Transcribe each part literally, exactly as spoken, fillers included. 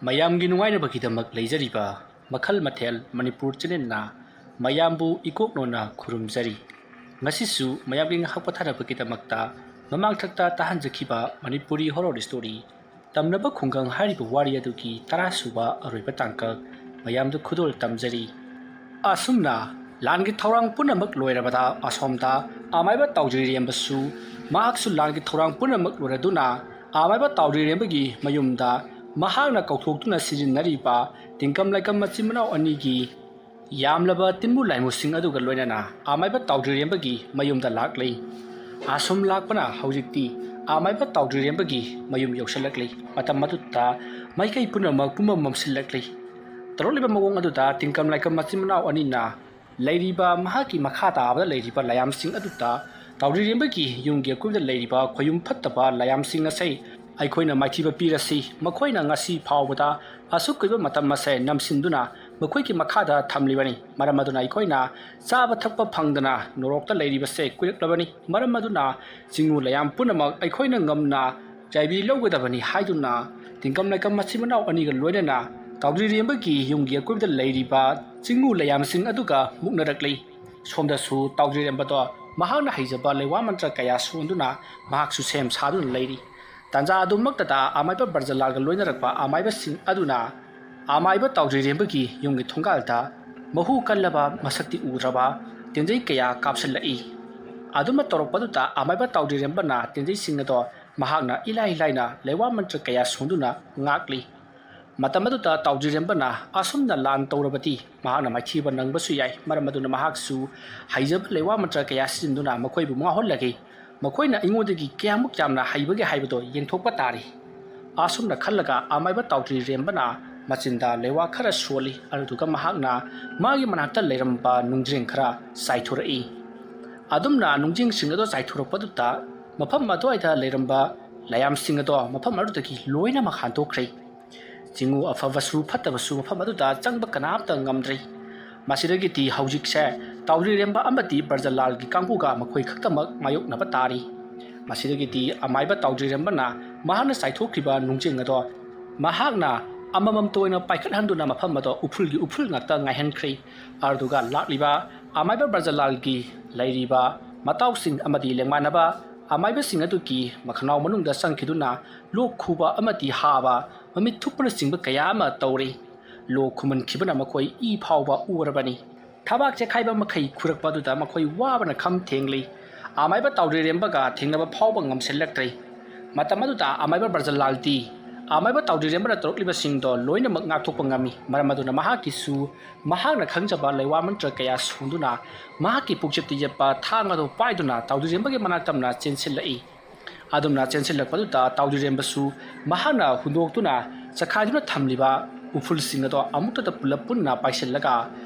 ꯃꯌꯥꯝꯒꯤ ꯅꯨꯡꯉꯥꯏꯅꯕꯒꯤꯗꯃꯛ ꯂꯩꯖꯔꯤꯕ ꯃꯈꯜ ꯃꯊꯦꯜ ꯃꯅꯤꯄꯨꯔ ꯆꯦꯅꯦꯜꯅ ꯃꯌꯥꯝꯕꯨ ꯏꯀꯣꯛꯅꯣꯅ ꯈꯨꯔꯨꯝꯖꯔꯤ꯫ ꯉꯁꯤꯁꯨ ꯃꯌꯥꯝꯒꯤ ꯉꯥꯏꯍꯥꯛ ꯄꯣꯊꯥꯅꯕꯒꯤꯗꯃꯛꯇ ꯃꯃꯥꯡꯊꯛꯇ ꯇꯥꯍꯟꯖꯈꯤꯕ ꯃꯅꯤꯄꯨꯔꯤ ꯍꯣꯔꯣꯔ ꯁ꯭ꯇꯣꯔꯤ ꯇꯝꯅꯕ ꯈꯨꯡꯒꯪ ꯍꯥꯏꯔꯤꯕ ꯋꯥꯔꯤ ꯑꯗꯨꯒꯤ ꯇꯔꯥꯁꯨꯕ ꯑꯔꯣꯏꯕ ꯇꯥꯡꯀꯛ ꯃꯌꯥꯝꯗ ꯈꯨꯗꯣꯜ ꯇꯝꯖꯔꯤ꯫ ꯑꯁꯨꯝꯅ ꯂꯥꯟꯒꯤ ꯊꯧꯔꯥꯡ ꯄꯨꯝꯅꯃꯛ ꯂꯣꯏꯔꯕꯗ ꯑꯁꯣꯝꯗ ꯑꯃꯥꯏꯕ ꯇꯥꯎꯖꯔꯤꯔꯦꯝꯕꯁꯨ ꯃꯍꯥꯛꯁꯨ ꯂꯥꯟꯒꯤ ꯊꯧꯔꯥꯡ ꯄꯨꯝꯅꯃꯛ ꯂꯣꯏꯔꯗꯨꯅ ꯑꯃꯥꯏꯕ ꯇꯥꯎꯖꯔꯤꯔꯦꯝꯕꯒꯤ ꯃꯌꯨꯝꯗ ꯃꯍꯥꯛꯅ ꯀꯧꯊꯣꯛꯇꯨꯅ ꯁꯤꯖꯤꯟꯅꯔꯤꯕ ꯇꯤꯡꯀꯝ ꯂꯥꯏꯀꯝ ꯃꯆꯤꯟ ꯃꯅꯥꯎ ꯑꯅꯤꯒꯤ ꯌꯥꯝꯂꯕ ꯇꯤꯟꯕꯨ ꯂꯥꯏꯃꯨꯁꯤꯡ ꯑꯗꯨꯒ ꯂꯣꯏꯅꯅ ꯑꯃꯥꯏꯕ ꯇꯥꯎꯗ꯭ꯔꯤꯔꯦꯝꯕꯒꯤ ꯃꯌꯨꯝꯗ ꯂꯥꯛꯂꯤ꯫ ꯑꯁꯨꯝ ꯂꯥꯛꯄꯅ ꯍꯧꯖꯤꯛꯇꯤ ꯑꯃꯥꯏꯕ ꯇꯥꯎꯗ꯭ꯔꯤꯔꯦꯝꯕꯒꯤ ꯃꯌꯨꯝ ꯌꯧꯁꯤꯜꯂꯛꯂꯤ꯫ ꯃꯇꯝ ꯑꯗꯨꯗ ꯃꯥꯏꯀꯩ ꯄꯨꯝꯅꯃꯛ ꯄꯨꯝꯃꯝ ꯃꯝꯁꯤꯜꯂꯛꯂꯤ꯫ ꯇꯧꯔꯛꯂꯤꯕ ꯃꯑꯣꯡ ꯑꯗꯨꯗ ꯇꯤꯡꯀꯝ ꯂꯥꯏꯀꯝ ꯃꯆꯤꯟ ꯃꯅꯥꯎ ꯑꯅꯤꯅ ꯂꯩꯔꯤꯕ ꯃꯍꯥꯛꯀꯤ ꯃꯈꯥ ꯇꯥꯕꯗ ꯂꯩꯔꯤꯕ ꯂꯥꯏꯌꯥꯝꯁꯤꯡ ꯑꯗꯨꯗ ꯇꯥꯎꯗ꯭ꯔꯤꯔꯦꯝꯕꯒꯤ ꯌꯨꯝꯒꯤ ꯑꯀꯣꯏꯕꯗ ꯂꯩꯔꯤꯕ ꯈꯣꯌꯨꯝ ꯐꯠꯇꯕ ꯂꯥꯏꯌꯥꯝꯁꯤꯡ ꯑꯁꯤ ꯑꯩꯈꯣꯏꯅ ꯃꯥꯏꯊꯤꯕ ꯄꯤꯔꯁꯤ꯫ ꯃꯈꯣꯏꯅ ꯉꯁꯤ ꯐꯥꯎꯕꯗ ꯑꯁꯨꯛ ꯀꯨꯏꯕ ꯃꯇꯝ ꯑꯁꯦ ꯅꯝꯁꯤꯟꯗꯨꯅ ꯃꯈꯣꯏꯒꯤ ꯃꯈꯥꯗ ꯊꯝꯂꯤꯕꯅꯤ꯫ ꯃꯔꯝ ꯑꯗꯨꯅ ꯑꯩꯈꯣꯏꯅ ꯆꯥꯕ ꯊꯛꯄ ꯐꯪꯗꯅ ꯅꯣꯔꯣꯛꯇ ꯂꯩꯔꯤꯕꯁꯦ ꯀꯨꯏꯔꯛꯂꯕꯅꯤ꯫ ꯃꯔꯝ ꯑꯗꯨꯅ ꯆꯤꯡꯉꯨ ꯂꯥꯏꯌꯥꯝ ꯄꯨꯝꯅꯃꯛ ꯑꯩꯈꯣꯏꯅ ꯉꯝꯅ ꯆꯥꯏꯕꯤ ꯂꯧꯒꯗꯕꯅꯤ ꯍꯥꯏꯗꯨꯅ ꯇꯤꯡꯀꯝ ꯂꯥꯏꯀꯝ ꯃꯆꯤꯟ ꯃꯅꯥꯎ ꯑꯅꯤꯒ ꯂꯣꯏꯅꯅ ꯇꯥꯎꯗ꯭ꯔꯤꯔꯦꯝꯕꯒꯤ ꯌꯨꯝꯒꯤ ꯑꯀꯣꯏꯕꯗ ꯂꯩꯔꯤꯕ ꯆꯤꯡꯉꯨ ꯂꯥꯏꯌꯥꯝꯁꯤꯡ ꯑꯗꯨꯒ ꯃꯨꯛꯅꯔꯛꯂꯤ꯫ ꯁꯣꯝꯗꯁꯨ ꯇꯥꯎꯗ꯭ꯔꯤꯔꯦꯝꯕꯗꯣ ꯃꯍꯥꯛꯅ ꯍꯩꯖꯕ ꯂꯩꯋꯥ ꯃꯟꯇ꯭ꯔ ꯀꯌꯥ ꯁꯣꯟꯗꯨꯅ ꯃꯍꯥꯛꯁꯨ ꯁꯦꯝ ꯁꯥꯗꯨꯅ ꯂꯩꯔꯤ꯫ ꯇꯥꯟꯖꯥ ꯑꯗꯨꯃꯛꯇꯗ ꯑꯃꯥꯏꯕ ꯕ꯭ꯔꯖꯂꯥꯜꯒ ꯂꯣꯏꯅꯔꯛꯄ ꯑꯃꯥꯏꯕꯁꯤꯡ ꯑꯗꯨꯅ ꯑꯃꯥꯏꯕ ꯇꯥꯎꯗ꯭ꯔꯤꯔꯦꯝꯕꯒꯤ ꯌꯨꯝꯒꯤ ꯊꯣꯡꯒꯥꯜꯗ ꯃꯍꯨ ꯀꯜꯂꯕ ꯃꯁꯛꯇꯤ ꯎꯗ꯭ꯔꯕ ꯇꯦꯟꯖꯩ ꯀꯌꯥ ꯀꯥꯞꯁꯤꯜꯂꯛꯏ꯫ ꯑꯗꯨꯃ ꯇꯧꯔꯛꯄꯗꯨꯗ ꯑꯃꯥꯏꯕ ꯇꯥꯎꯗ꯭ꯔꯤꯔꯦꯝꯕꯅ ꯇꯦꯟꯖꯩꯁꯤꯡ ꯑꯗꯣ ꯃꯍꯥꯛꯅ ꯏꯂꯥꯏ ꯂꯥꯏꯅ ꯂꯩꯋꯥ ꯃꯟꯇ꯭ꯔ ꯀꯌꯥ ꯁꯣꯟꯗꯨꯅ ꯉꯥꯛꯂꯤ꯫ ꯃꯇꯝ ꯑꯗꯨꯗ ꯇꯥꯎꯗ꯭ꯔꯤꯔꯦꯝꯕꯅ ꯑꯁꯨꯝꯅ ꯂꯥꯟ ꯇꯧꯔꯕꯗꯤ ꯃꯍꯥꯛꯅ ꯃꯥꯏꯊꯤꯕ ꯅꯪꯕꯁꯨ ꯌꯥꯏ꯫ ꯃꯔꯝ ꯑꯗꯨꯅ ꯃꯍꯥꯛꯁꯨ ꯍꯩꯖꯕ ꯂꯩꯋꯥ ꯃꯟꯇ꯭ꯔ ꯀꯌꯥ ꯁꯤꯖꯤꯟꯅꯗꯨꯅ ꯃꯈꯣꯏꯕꯨ ꯉꯥꯎꯍꯜꯂꯒꯦ꯫ ꯃꯈꯣꯏꯅ ꯑꯩꯉꯣꯟꯗꯒꯤ ꯀꯌꯥꯃꯨꯛ ꯌꯥꯝꯅ ꯍꯩꯕꯒꯦ ꯍꯥꯏꯕꯗꯣ ꯌꯦꯡꯊꯣꯛꯄ ꯇꯥꯔꯤ꯫ ꯑꯁꯨꯝꯅ ꯈꯜꯂꯒ ꯑꯃꯥꯏꯕ ꯇꯥꯎꯗ꯭ꯔꯤꯔꯦꯝꯕꯅ ꯃꯆꯤꯟꯗ ꯂꯩꯋꯥ ꯈꯔ ꯁꯣꯜꯂꯤ꯫ ꯑꯗꯨꯗꯨꯒ ꯃꯍꯥꯛꯅ ꯃꯥꯒꯤ ꯃꯅꯥꯛꯇ ꯂꯩꯔꯝꯕ ꯅꯨꯡꯖ꯭ꯔꯦꯡ ꯈꯔ ꯆꯥꯏꯊꯣꯔꯛꯏ꯫ ꯑꯗꯨꯝꯅ ꯅꯨꯡꯖ꯭ꯔꯦꯡꯁꯤꯡ ꯑꯗꯨ ꯆꯥꯏꯊꯣꯔꯛꯄꯗꯨꯗ ꯃꯐꯝ ꯑꯗꯨꯋꯥꯏꯗ ꯂꯩꯔꯝꯕ ꯂꯥꯏꯌꯥꯝꯁꯤꯡ ꯑꯗꯣ ꯃꯐꯝ ꯑꯗꯨꯗꯒꯤ ꯂꯣꯏꯅꯃꯛ ꯍꯟꯗꯣꯛꯈ꯭ꯔꯦ꯫ ꯆꯤꯡꯉꯨ ꯑꯐꯕꯁꯨ ꯐꯠꯇꯕꯁꯨ ꯃꯐꯝ ꯑꯗꯨꯗ ꯆꯪꯕ ꯀꯅꯥꯝꯇ ꯉꯝꯗ꯭ꯔꯦ꯫ ꯃꯁꯤꯗꯒꯤꯗꯤ ꯍꯧꯖꯤꯛꯁꯦ ꯇꯥꯎꯗ꯭ꯔꯤꯔꯦꯝꯕ ꯑꯃꯗꯤ ꯕ꯭ꯔꯖꯂꯥꯜꯒꯤ ꯀꯥꯡꯕꯨꯒ ꯃꯈꯣꯏ ꯈꯛꯇꯃꯛ ꯃꯥꯌꯣꯛꯅꯕ ꯇꯥꯔꯤ꯫ ꯃꯁꯤꯗꯒꯤꯗꯤ ꯑꯃꯥꯏꯕ ꯇꯥꯎꯗ꯭ꯔꯤꯔꯦꯝꯕꯅ ꯃꯍꯥꯛꯅ ꯆꯥꯏꯊꯣꯛꯈꯤꯕ ꯅꯨꯡꯖꯦꯡ ꯑꯗꯣ ꯃꯍꯥꯛꯅ ꯑꯃꯃꯝꯇ ꯑꯣꯏꯅ ꯄꯥꯏꯈꯠꯍꯟꯗꯨꯅ ꯃꯐꯝ ꯑꯗꯣ ꯎꯐꯨꯜꯒꯤ ꯎꯐꯨꯜ ꯉꯥꯛꯇ ꯉꯥꯏꯍꯟꯈ꯭ꯔꯦ꯫ ꯑꯗꯨꯒ ꯂꯥꯛꯂꯤꯕ ꯑꯃꯥꯏꯕ ꯕ꯭ꯔꯖꯂꯥꯜꯒꯤ ꯂꯩꯔꯤꯕ ꯃꯇꯥꯎꯁꯤꯡ ꯑꯃꯗꯤ ꯂꯦꯡꯃꯥꯟꯅꯕ ꯑꯃꯥꯏꯕꯁꯤꯡ ꯑꯗꯨꯒꯤ ꯃꯈꯅꯥꯎ ꯃꯅꯨꯡꯗ ꯆꯪꯈꯤꯗꯨꯅ ꯂꯣꯛ ꯈꯨꯕ ꯑꯃꯗꯤ ꯍꯥꯕ, ꯃꯃꯤꯠ ꯊꯨꯞꯄꯅꯆꯤꯡꯕ ꯀꯌꯥ ꯑꯃ ꯇꯧꯔꯤ꯫ ꯂꯣꯛ ꯈꯨꯃꯟꯈꯤꯕꯅ ꯃꯈꯣꯏ ꯏ ꯐꯥꯎꯕ ꯑꯣꯔꯕꯅꯤ꯫ ꯊꯕꯥꯛ ꯆꯦꯈꯥꯏꯕ ꯃꯈꯩ ꯈꯨꯔꯛꯄ ꯑꯗꯨꯗ ꯃꯈꯣꯏ ꯋꯥꯕꯅ ꯈꯝ ꯊꯦꯡꯂꯤ꯫ ꯑꯃꯥꯏꯕ ꯇꯥꯎꯗ꯭ꯔꯤꯔꯦꯝꯕꯒ ꯊꯦꯡꯅꯕ ꯐꯥꯎꯕ ꯉꯝꯁꯤꯜꯂꯛꯇ꯭ꯔꯦ꯫ ꯃꯇꯝ ꯑꯗꯨꯗ ꯑꯃꯥꯏꯕ ꯕ꯭ꯔꯖꯂꯥꯜꯗꯤ ꯑꯃꯥꯏꯕ ꯇꯥꯎꯗ꯭ꯔꯤꯔꯦꯝꯕꯅ ꯇꯧꯔꯛꯂꯤꯕꯁꯤꯡꯗꯣ ꯂꯣꯏꯅꯃꯛ ꯉꯥꯛꯊꯣꯛꯄ ꯉꯝꯃꯤ꯫ ꯃꯔꯝ ꯑꯗꯨꯅ ꯃꯍꯥꯛꯀꯤꯁꯨ ꯃꯍꯥꯛꯅ ꯈꯪꯖꯕ ꯂꯩꯋꯥ ꯃꯟꯇ꯭ꯔ ꯀꯌꯥ ꯁꯣꯟꯗꯨꯅ ꯃꯍꯥꯛꯀꯤ ꯄꯨꯛꯆꯦꯞꯇ ꯌꯦꯠꯄ ꯊꯥꯡ ꯑꯗꯨ ꯄꯥꯏꯗꯨꯅ ꯇꯥꯎꯗ꯭ꯔꯤꯔꯦꯝꯕꯒꯤ ꯃꯅꯥꯛ ꯇꯝꯅ ꯆꯦꯟꯁꯤꯜꯂꯛꯏ꯫ ꯑꯗꯨꯝꯅ ꯆꯦꯟꯁꯤꯜꯂꯛꯄꯗꯨꯗ ꯇꯥꯎꯗ꯭ꯔꯤꯔꯦꯝꯕꯁꯨ ꯃꯍꯥꯛꯅ ꯍꯨꯟꯗꯣꯛꯇꯨꯅ ꯆꯈꯥꯏꯗꯨꯅ ꯊꯝꯂꯤꯕ ꯎꯐꯨꯜꯁꯤꯡ ꯑꯗꯣ ꯑꯃꯨꯛꯇꯗ ꯄꯨꯂꯞ ꯄꯨꯟꯅ ꯄꯥꯏꯁꯤꯜꯂꯒ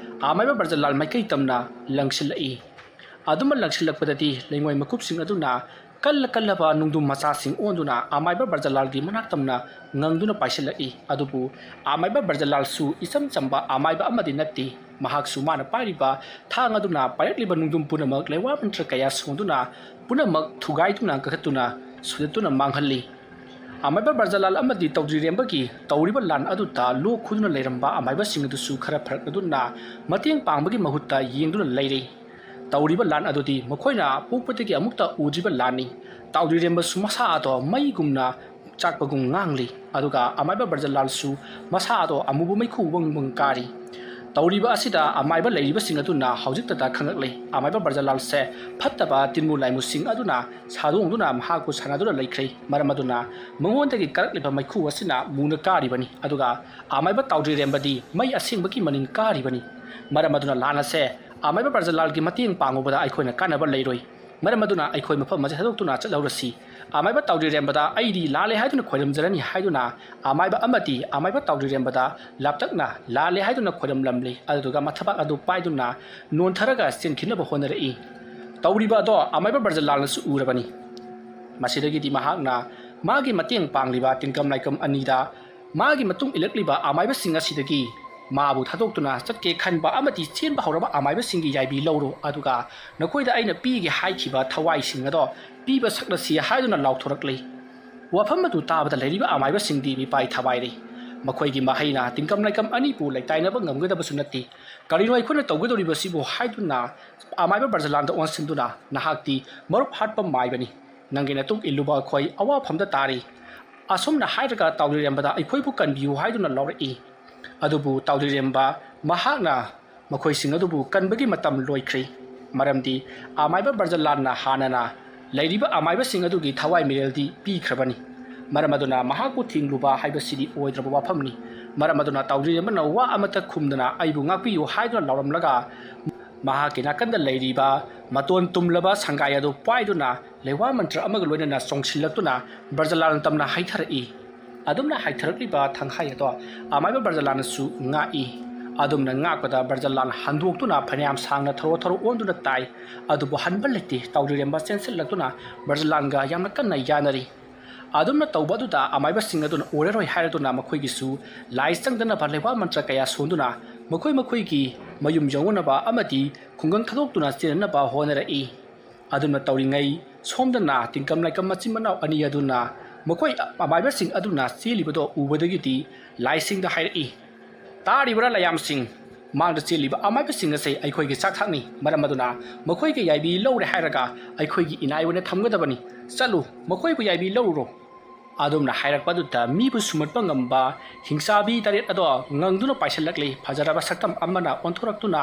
ꯑꯃꯥꯏꯕ ꯕ꯭ꯔꯖꯂꯥꯜ ꯃꯥꯏꯀꯩ ꯇꯝꯅ ꯂꯪꯁꯤꯜꯂꯛꯏ꯫ ꯑꯗꯨꯝꯅ ꯂꯪꯁꯤꯜꯂꯛꯄꯗꯗꯤ ꯂꯩꯉꯣꯏ ꯃꯀꯨꯞꯁꯤꯡ ꯑꯗꯨꯅ ꯀꯜꯂ ꯀꯜꯂꯕ ꯅꯨꯡꯗꯨꯝ ꯃꯆꯥꯁꯤꯡ ꯑꯣꯟꯗꯨꯅ ꯑꯃꯥꯏꯕ ꯕ꯭ꯔꯖꯂꯥꯜꯒꯤ ꯃꯅꯥꯛ ꯇꯝꯅ ꯉꯪꯗꯨꯅ ꯄꯥꯏꯁꯤꯜꯂꯛꯏ꯫ ꯑꯗꯨꯕꯨ ꯑꯃꯥꯏꯕ ꯕ꯭ꯔꯖꯂꯥꯜꯁꯨ ꯏꯆꯝ ꯆꯝꯕ ꯑꯃꯥꯏꯕ ꯑꯃꯗꯤ ꯅꯠꯇꯦ꯫ ꯃꯍꯥꯛꯁꯨ ꯃꯥꯅ ꯄꯥꯏꯔꯤꯕ ꯊꯥꯡ ꯑꯗꯨꯅ ꯄꯥꯏꯔꯛꯂꯤꯕ ꯅꯨꯡꯗꯨꯝ ꯄꯨꯝꯅꯃꯛ ꯂꯩꯋꯥ ꯃꯟꯇ꯭ꯔ ꯀꯌꯥ ꯁꯣꯟꯗꯨꯅ ꯄꯨꯝꯅꯃꯛ ꯊꯨꯒꯥꯏꯗꯨꯅ ꯀꯛꯊꯠꯇꯨꯅ ꯁꯨꯗꯠꯇꯨꯅ ꯃꯥꯡꯍꯜꯂꯤ꯫ ꯑꯃꯥꯏꯕ ꯕ꯭ꯔꯖꯂꯥꯜ ꯑꯃꯗꯤ ꯇꯧꯗ꯭ꯔꯤꯔꯦꯝꯕꯒꯤ ꯇꯧꯔꯤꯕ ꯂꯥꯟ ꯑꯗꯨꯗ ꯂꯣꯛ ꯈꯨꯗꯨꯅ ꯂꯩꯔꯝꯕ ꯑꯃꯥꯏꯕꯁꯤꯡ ꯑꯗꯨꯁꯨ ꯈꯔ ꯐꯔꯛꯅꯗꯨꯅ ꯃꯇꯦꯡ ꯄꯥꯡꯕꯒꯤ ꯃꯍꯨꯠꯇ ꯌꯦꯡꯗꯨꯅ ꯂꯩꯔꯤ꯫ ꯇꯧꯔꯤꯕ ꯂꯥꯟ ꯑꯗꯨꯗꯤ ꯃꯈꯣꯏꯅ ꯄꯣꯛꯄꯗꯒꯤ ꯑꯃꯨꯛꯇ ꯎꯗ꯭ꯔꯤꯕ ꯂꯥꯟꯅꯤ꯫ ꯇꯥꯎꯗ꯭ꯔꯤꯔꯦꯝꯕꯁꯨ ꯃꯁꯥ ꯑꯗꯣ ꯃꯩꯒꯨꯝꯅ ꯆꯥꯛꯄꯒꯨꯝ ꯉꯥꯡꯂꯤ꯫ ꯑꯗꯨꯒ ꯑꯃꯥꯏꯕ ꯕ꯭ꯔꯖꯂꯥꯜꯁꯨ ꯃꯁꯥ ꯑꯗꯣ ꯑꯃꯨꯕ ꯃꯩꯈꯨ ꯋꯪ ꯋꯪ ꯀꯥꯔꯤ꯫ ꯇꯧꯔꯤꯕ ꯑꯁꯤꯗ ꯑꯃꯥꯏꯕ ꯂꯩꯔꯤꯕꯁꯤꯡ ꯑꯗꯨꯅ ꯍꯧꯖꯤꯛꯇꯗ ꯈꯪꯂꯛꯂꯤ꯫ ꯑꯃꯥꯏꯕ ꯕ꯭ꯔꯖꯂꯥꯜꯁꯦ ꯐꯠꯇꯕ ꯇꯤꯟꯃꯨ ꯂꯥꯏꯃꯨꯁꯤꯡ ꯑꯗꯨꯅ ꯁꯥꯗꯣꯡꯗꯨꯅ ꯃꯍꯥꯛꯄꯨ ꯁꯥꯟꯅꯗꯨꯅ ꯂꯩꯈ꯭ꯔꯦ꯫ ꯃꯔꯝ ꯑꯗꯨꯅ ꯃꯉꯣꯟꯗꯒꯤ ꯀꯥꯔꯛꯂꯤꯕ ꯃꯩꯈꯨ ꯑꯁꯤꯅ ꯃꯨꯅ ꯀꯥꯔꯤꯕꯅꯤ꯫ ꯑꯗꯨꯒ ꯑꯃꯥꯏꯕ ꯇꯥꯎꯗ꯭ꯔꯤꯔꯦꯝꯕꯗꯤ ꯃꯩ ꯑꯁꯦꯡꯕꯒꯤ ꯃꯅꯤꯟ ꯀꯥꯔꯤꯕꯅꯤ꯫ ꯃꯔꯝ ꯑꯗꯨꯅ ꯂꯥꯟ ꯑꯁꯦ ꯑꯃꯥꯏꯕ ꯕ꯭ꯔꯖꯂꯥꯜꯒꯤ ꯃꯇꯦꯡ ꯄꯥꯡꯉꯨꯕꯗ ꯑꯩꯈꯣꯏꯅ ꯀꯥꯟꯅꯕ ꯂꯩꯔꯣꯏ꯫ ꯃꯔꯝ ꯑꯗꯨꯅ ꯑꯩꯈꯣꯏ ꯃꯐꯝ ꯑꯁꯤ ꯊꯥꯗꯣꯛꯇꯨꯅ ꯆꯠꯍꯧꯔꯁꯤ꯫ ꯑꯃꯥꯏꯕ ꯇꯥꯎꯗ꯭ꯔꯤꯔꯦꯝꯕꯗ ꯑꯩꯗꯤ ꯂꯥꯜꯂꯦ ꯍꯥꯏꯗꯨꯅ ꯈꯣꯏꯔꯝꯖꯔꯅꯤ ꯍꯥꯏꯗꯨꯅ ꯑꯃꯥꯏꯕ ꯑꯃꯗꯤ ꯑꯃꯥꯏꯕ ꯇꯥꯎꯗ꯭ꯔꯤꯔꯦꯝꯕꯗ ꯂꯥꯞꯇꯛꯅ ꯂꯥꯜꯂꯦ ꯍꯥꯏꯗꯨꯅ ꯈꯣꯏꯔꯝꯂꯝꯂꯤ꯫ ꯑꯗꯨꯗꯨꯒ ꯃꯊꯕꯥꯛ ꯑꯗꯨ ꯄꯥꯏꯗꯨꯅ ꯅꯣꯟꯊꯔꯒ ꯆꯦꯟꯈꯤꯅꯕ ꯍꯣꯠꯅꯔꯛꯏ꯫ ꯇꯧꯔꯤꯕ ꯑꯗꯣ ꯑꯃꯥꯏꯕ ꯕ꯭ꯔꯖꯂꯥꯜꯅꯁꯨ ꯎꯔꯕꯅꯤ꯫ ꯃꯁꯤꯗꯒꯤꯗꯤ ꯃꯍꯥꯛꯅ ꯃꯥꯒꯤ ꯃꯇꯦꯡ ꯄꯥꯡꯂꯤꯕ ꯇꯤꯟꯀꯝ ꯂꯥꯏꯀꯝ ꯑꯅꯤꯗ ꯃꯥꯒꯤ ꯃꯇꯨꯡ ꯏꯜꯂꯛꯂꯤꯕ ꯑꯃꯥꯏꯕꯁꯤꯡ ꯑꯁꯤꯗꯒꯤ ꯃꯥꯕꯨ ꯊꯥꯗꯣꯛꯇꯨꯅ ꯆꯠꯀꯦ ꯈꯟꯕ ꯑꯃꯗꯤ ꯆꯦꯟꯕ ꯍꯧꯔꯕ ꯑꯃꯥꯏꯕꯁꯤꯡꯒꯤ ꯌꯥꯏꯕꯤ ꯂꯧꯔꯣ, ꯑꯗꯨꯒ ꯅꯈꯣꯏꯗ ꯑꯩꯅ ꯄꯤꯒꯦ ꯍꯥꯏꯈꯤꯕ ꯊꯋꯥꯏꯁꯤꯡ ꯑꯗꯣ ꯄꯤꯕ ꯁꯛꯂꯁꯤ ꯍꯥꯏꯗꯨꯅ ꯂꯥꯎꯊꯣꯔꯛꯂꯤ꯫ ꯋꯥꯐꯝ ꯑꯗꯨ ꯇꯥꯕꯗ ꯂꯩꯔꯤꯕ ꯑꯃꯥꯏꯕꯁꯤꯡꯗꯤ ꯃꯤꯄꯥꯏ ꯊꯕꯥꯏꯔꯤ꯫ ꯃꯈꯣꯏꯒꯤ ꯃꯍꯩꯅ ꯇꯤꯡꯀꯝ ꯂꯥꯏꯀꯝ ꯑꯅꯤꯕꯨ ꯂꯩꯇꯥꯏꯅꯕ ꯉꯝꯒꯗꯕꯁꯨ ꯅꯠꯇꯦ꯫ ꯀꯔꯤꯅꯣ ꯑꯩꯈꯣꯏꯅ ꯇꯧꯒꯗꯧꯔꯤꯕꯁꯤꯕꯨ ꯍꯥꯏꯗꯨꯅ ꯑꯃꯥꯏꯕ ꯕ꯭ꯔꯖꯂꯥꯟꯗ ꯑꯣꯟꯁꯤꯟꯗꯨꯅ, "ꯅꯍꯥꯛꯇꯤ ꯃꯔꯨꯞ ꯍꯥꯠꯄ ꯃꯥꯏꯕꯅꯤ꯫ ꯅꯪꯒꯤ ꯅꯇꯨꯡ ꯏꯜꯂꯨꯕ ꯑꯩꯈꯣꯏ ꯑꯋꯥꯐꯝꯗ ꯇꯥꯔꯤ"꯫ ꯑꯁꯨꯝꯅ ꯍꯥꯏꯔꯒ ꯇꯥꯎꯗ꯭ꯔꯤꯔꯦꯝꯕꯗ ꯑꯩꯈꯣꯏꯕꯨ ꯀꯟꯕꯤꯌꯨ ꯍꯥꯏꯗꯨꯅ ꯂꯥꯎꯔꯛꯏ꯫ ꯑꯗꯨꯕꯨ ꯇꯥꯎꯗ꯭ꯔꯤꯔꯦꯝꯕ ꯃꯍꯥꯛꯅ ꯃꯈꯣꯏꯁꯤꯡ ꯑꯗꯨꯕꯨ ꯀꯟꯕꯒꯤ ꯃꯇꯝ ꯂꯣꯏꯈ꯭ꯔꯦ꯫ ꯃꯔꯝꯗꯤ ꯑꯃꯥꯏꯕ ꯕ꯭ꯔꯖꯂꯥꯟꯅ ꯍꯥꯟꯅꯅ ꯂꯩꯔꯤꯕ ꯑꯃꯥꯏꯕꯁꯤꯡ ꯑꯗꯨꯒꯤ ꯊꯋꯥꯏ ꯃꯤꯔꯦꯜꯗꯤ ꯄꯤꯈ꯭ꯔꯕꯅꯤ꯫ ꯃꯔꯝ ꯑꯗꯨꯅ ꯃꯍꯥꯛꯄꯨ ꯊꯤꯡꯂꯨꯕ ꯍꯥꯏꯕꯁꯤꯗꯤ ꯑꯣꯏꯗ꯭ꯔꯕ ꯋꯥꯐꯝꯅꯤ꯫ ꯃꯔꯝ ꯑꯗꯨꯅ ꯇꯥꯎꯗ꯭ꯔꯤꯔꯦꯝꯕꯅ ꯋꯥ ꯑꯃꯠꯇ ꯈꯨꯝꯗꯅ "ꯑꯩꯕꯨ ꯉꯥꯛꯄꯤꯌꯨ" ꯍꯥꯏꯗꯨꯅ ꯂꯥꯎꯔꯝꯂꯒ, ꯃꯍꯥꯛꯀꯤ ꯅꯥꯀꯟꯗ ꯂꯩꯔꯤꯕ ꯃꯇꯣꯟ ꯇꯨꯝꯂꯕ ꯁꯪꯒꯥꯏ ꯑꯗꯨ ꯄꯥꯏꯗꯨꯅ ꯂꯩꯋꯥ ꯃꯟꯇ꯭ꯔ ꯑꯃꯒ ꯂꯣꯏꯅꯅ ꯆꯣꯡꯁꯤꯜꯂꯛꯇꯨꯅ ꯕ꯭ꯔꯖꯂꯥꯟ ꯇꯝꯅ ꯍꯩꯊꯔꯛꯏ꯫ ꯑꯗꯨꯝꯅ ꯍꯩꯊꯔꯛꯂꯤꯕ ꯊꯪꯍꯥꯏ ꯑꯗꯣ ꯑꯃꯥꯏꯕ ꯕ꯭ꯔꯖꯂꯥꯟꯅꯁꯨ ꯉꯥꯛꯏ꯫ ꯑꯗꯨꯝꯅ ꯉꯥꯛꯄꯗ ꯕ꯭ꯔꯖꯂꯥꯟ ꯍꯟꯗꯣꯛꯇꯨꯅ ꯐꯅꯌꯥꯝ ꯁꯥꯡꯅ ꯊꯔꯣ ꯊꯔꯣ ꯑꯣꯟꯗꯨꯅ ꯇꯥꯏ꯫ ꯑꯗꯨꯕꯨ ꯍꯟꯕ ꯂꯩꯇꯦ꯫ ꯇꯥꯎꯗ꯭ꯔꯤꯔꯦꯝꯕ ꯆꯦꯟꯁꯤꯜꯂꯛꯇꯨꯅ ꯕ꯭ꯔꯖꯂꯥꯟꯒ ꯌꯥꯝꯅ ꯀꯟꯅ ꯌꯥꯅꯔꯤ꯫ ꯑꯗꯨꯝꯅ ꯇꯧꯕ ꯑꯗꯨꯗ ꯑꯃꯥꯏꯕꯁꯤꯡ ꯑꯗꯨꯅ ꯑꯣꯏꯔꯔꯣꯏ ꯍꯥꯏꯔꯗꯨꯅ ꯃꯈꯣꯏꯒꯤꯁꯨ ꯂꯥꯏ ꯆꯪꯗꯅꯕ ꯂꯩꯋꯥ ꯃꯟꯇ꯭ꯔ ꯀꯌꯥ ꯁꯣꯟꯗꯨꯅ ꯃꯈꯣꯏ ꯃꯈꯣꯏꯒꯤ ꯃꯌꯨꯝ ꯌꯧꯅꯅꯕ ꯑꯃꯗꯤ ꯈꯨꯡꯒꯪ ꯊꯥꯗꯣꯛꯇꯨꯅ ꯆꯦꯟꯅꯅꯕ ꯍꯣꯠꯅꯔꯛꯏ꯫ ꯑꯗꯨꯝꯅ ꯇꯧꯔꯤꯉꯩ ꯁꯣꯝꯗꯅ ꯇꯤꯡꯀꯝ ꯂꯥꯏꯀꯝ ꯃꯆꯤꯟ ꯃꯅꯥꯎ ꯑꯅꯤ ꯑꯗꯨꯅ ꯃꯈꯣꯏ ꯑꯃꯥꯏꯕꯁꯤꯡ ꯑꯗꯨꯅ ꯆꯦꯜꯂꯤꯕꯗꯣ ꯎꯕꯗꯒꯤꯗꯤ ꯂꯥꯏꯁꯤꯡꯗ ꯍꯥꯏꯔꯛꯏ, "ꯇꯥꯔꯤꯕ꯭ꯔꯥ ꯂꯥꯏꯌꯥꯝꯁꯤꯡ? ꯃꯥꯡꯗ ꯆꯦꯜꯂꯤꯕ ꯑꯃꯥꯏꯕꯁꯤꯡ ꯑꯁꯤ ꯑꯩꯈꯣꯏꯒꯤ ꯆꯥꯛꯊꯥꯛꯅꯤ꯫ ꯃꯔꯝ ꯑꯗꯨꯅ ꯃꯈꯣꯏꯒꯤ ꯌꯥꯏꯕꯤ ꯂꯧꯔꯦ ꯍꯥꯏꯔꯒ ꯑꯩꯈꯣꯏꯒꯤ ꯏꯅꯥꯏ ꯑꯣꯏꯅ ꯊꯝꯒꯗꯕꯅꯤ꯫ ꯆꯠꯂꯨ, ꯃꯈꯣꯏꯕꯨ ꯌꯥꯏꯕꯤ ꯂꯧꯔꯨꯔꯣ"꯫ ꯑꯗꯨꯝꯅ ꯍꯥꯏꯔꯛꯄ ꯑꯗꯨꯗ ꯃꯤꯕꯨ ꯁꯨꯝꯍꯠꯄ ꯉꯝꯕ ꯍꯤꯡꯆꯥꯕꯤ ꯇꯔꯦꯠ ꯑꯗꯣ ꯉꯪꯗꯨꯅ ꯄꯥꯏꯁꯤꯜꯂꯛꯂꯤ꯫ ꯐꯖꯔꯕ ꯁꯛꯇꯝ ꯑꯃꯅ ꯑꯣꯟꯊꯣꯔꯛꯇꯨꯅ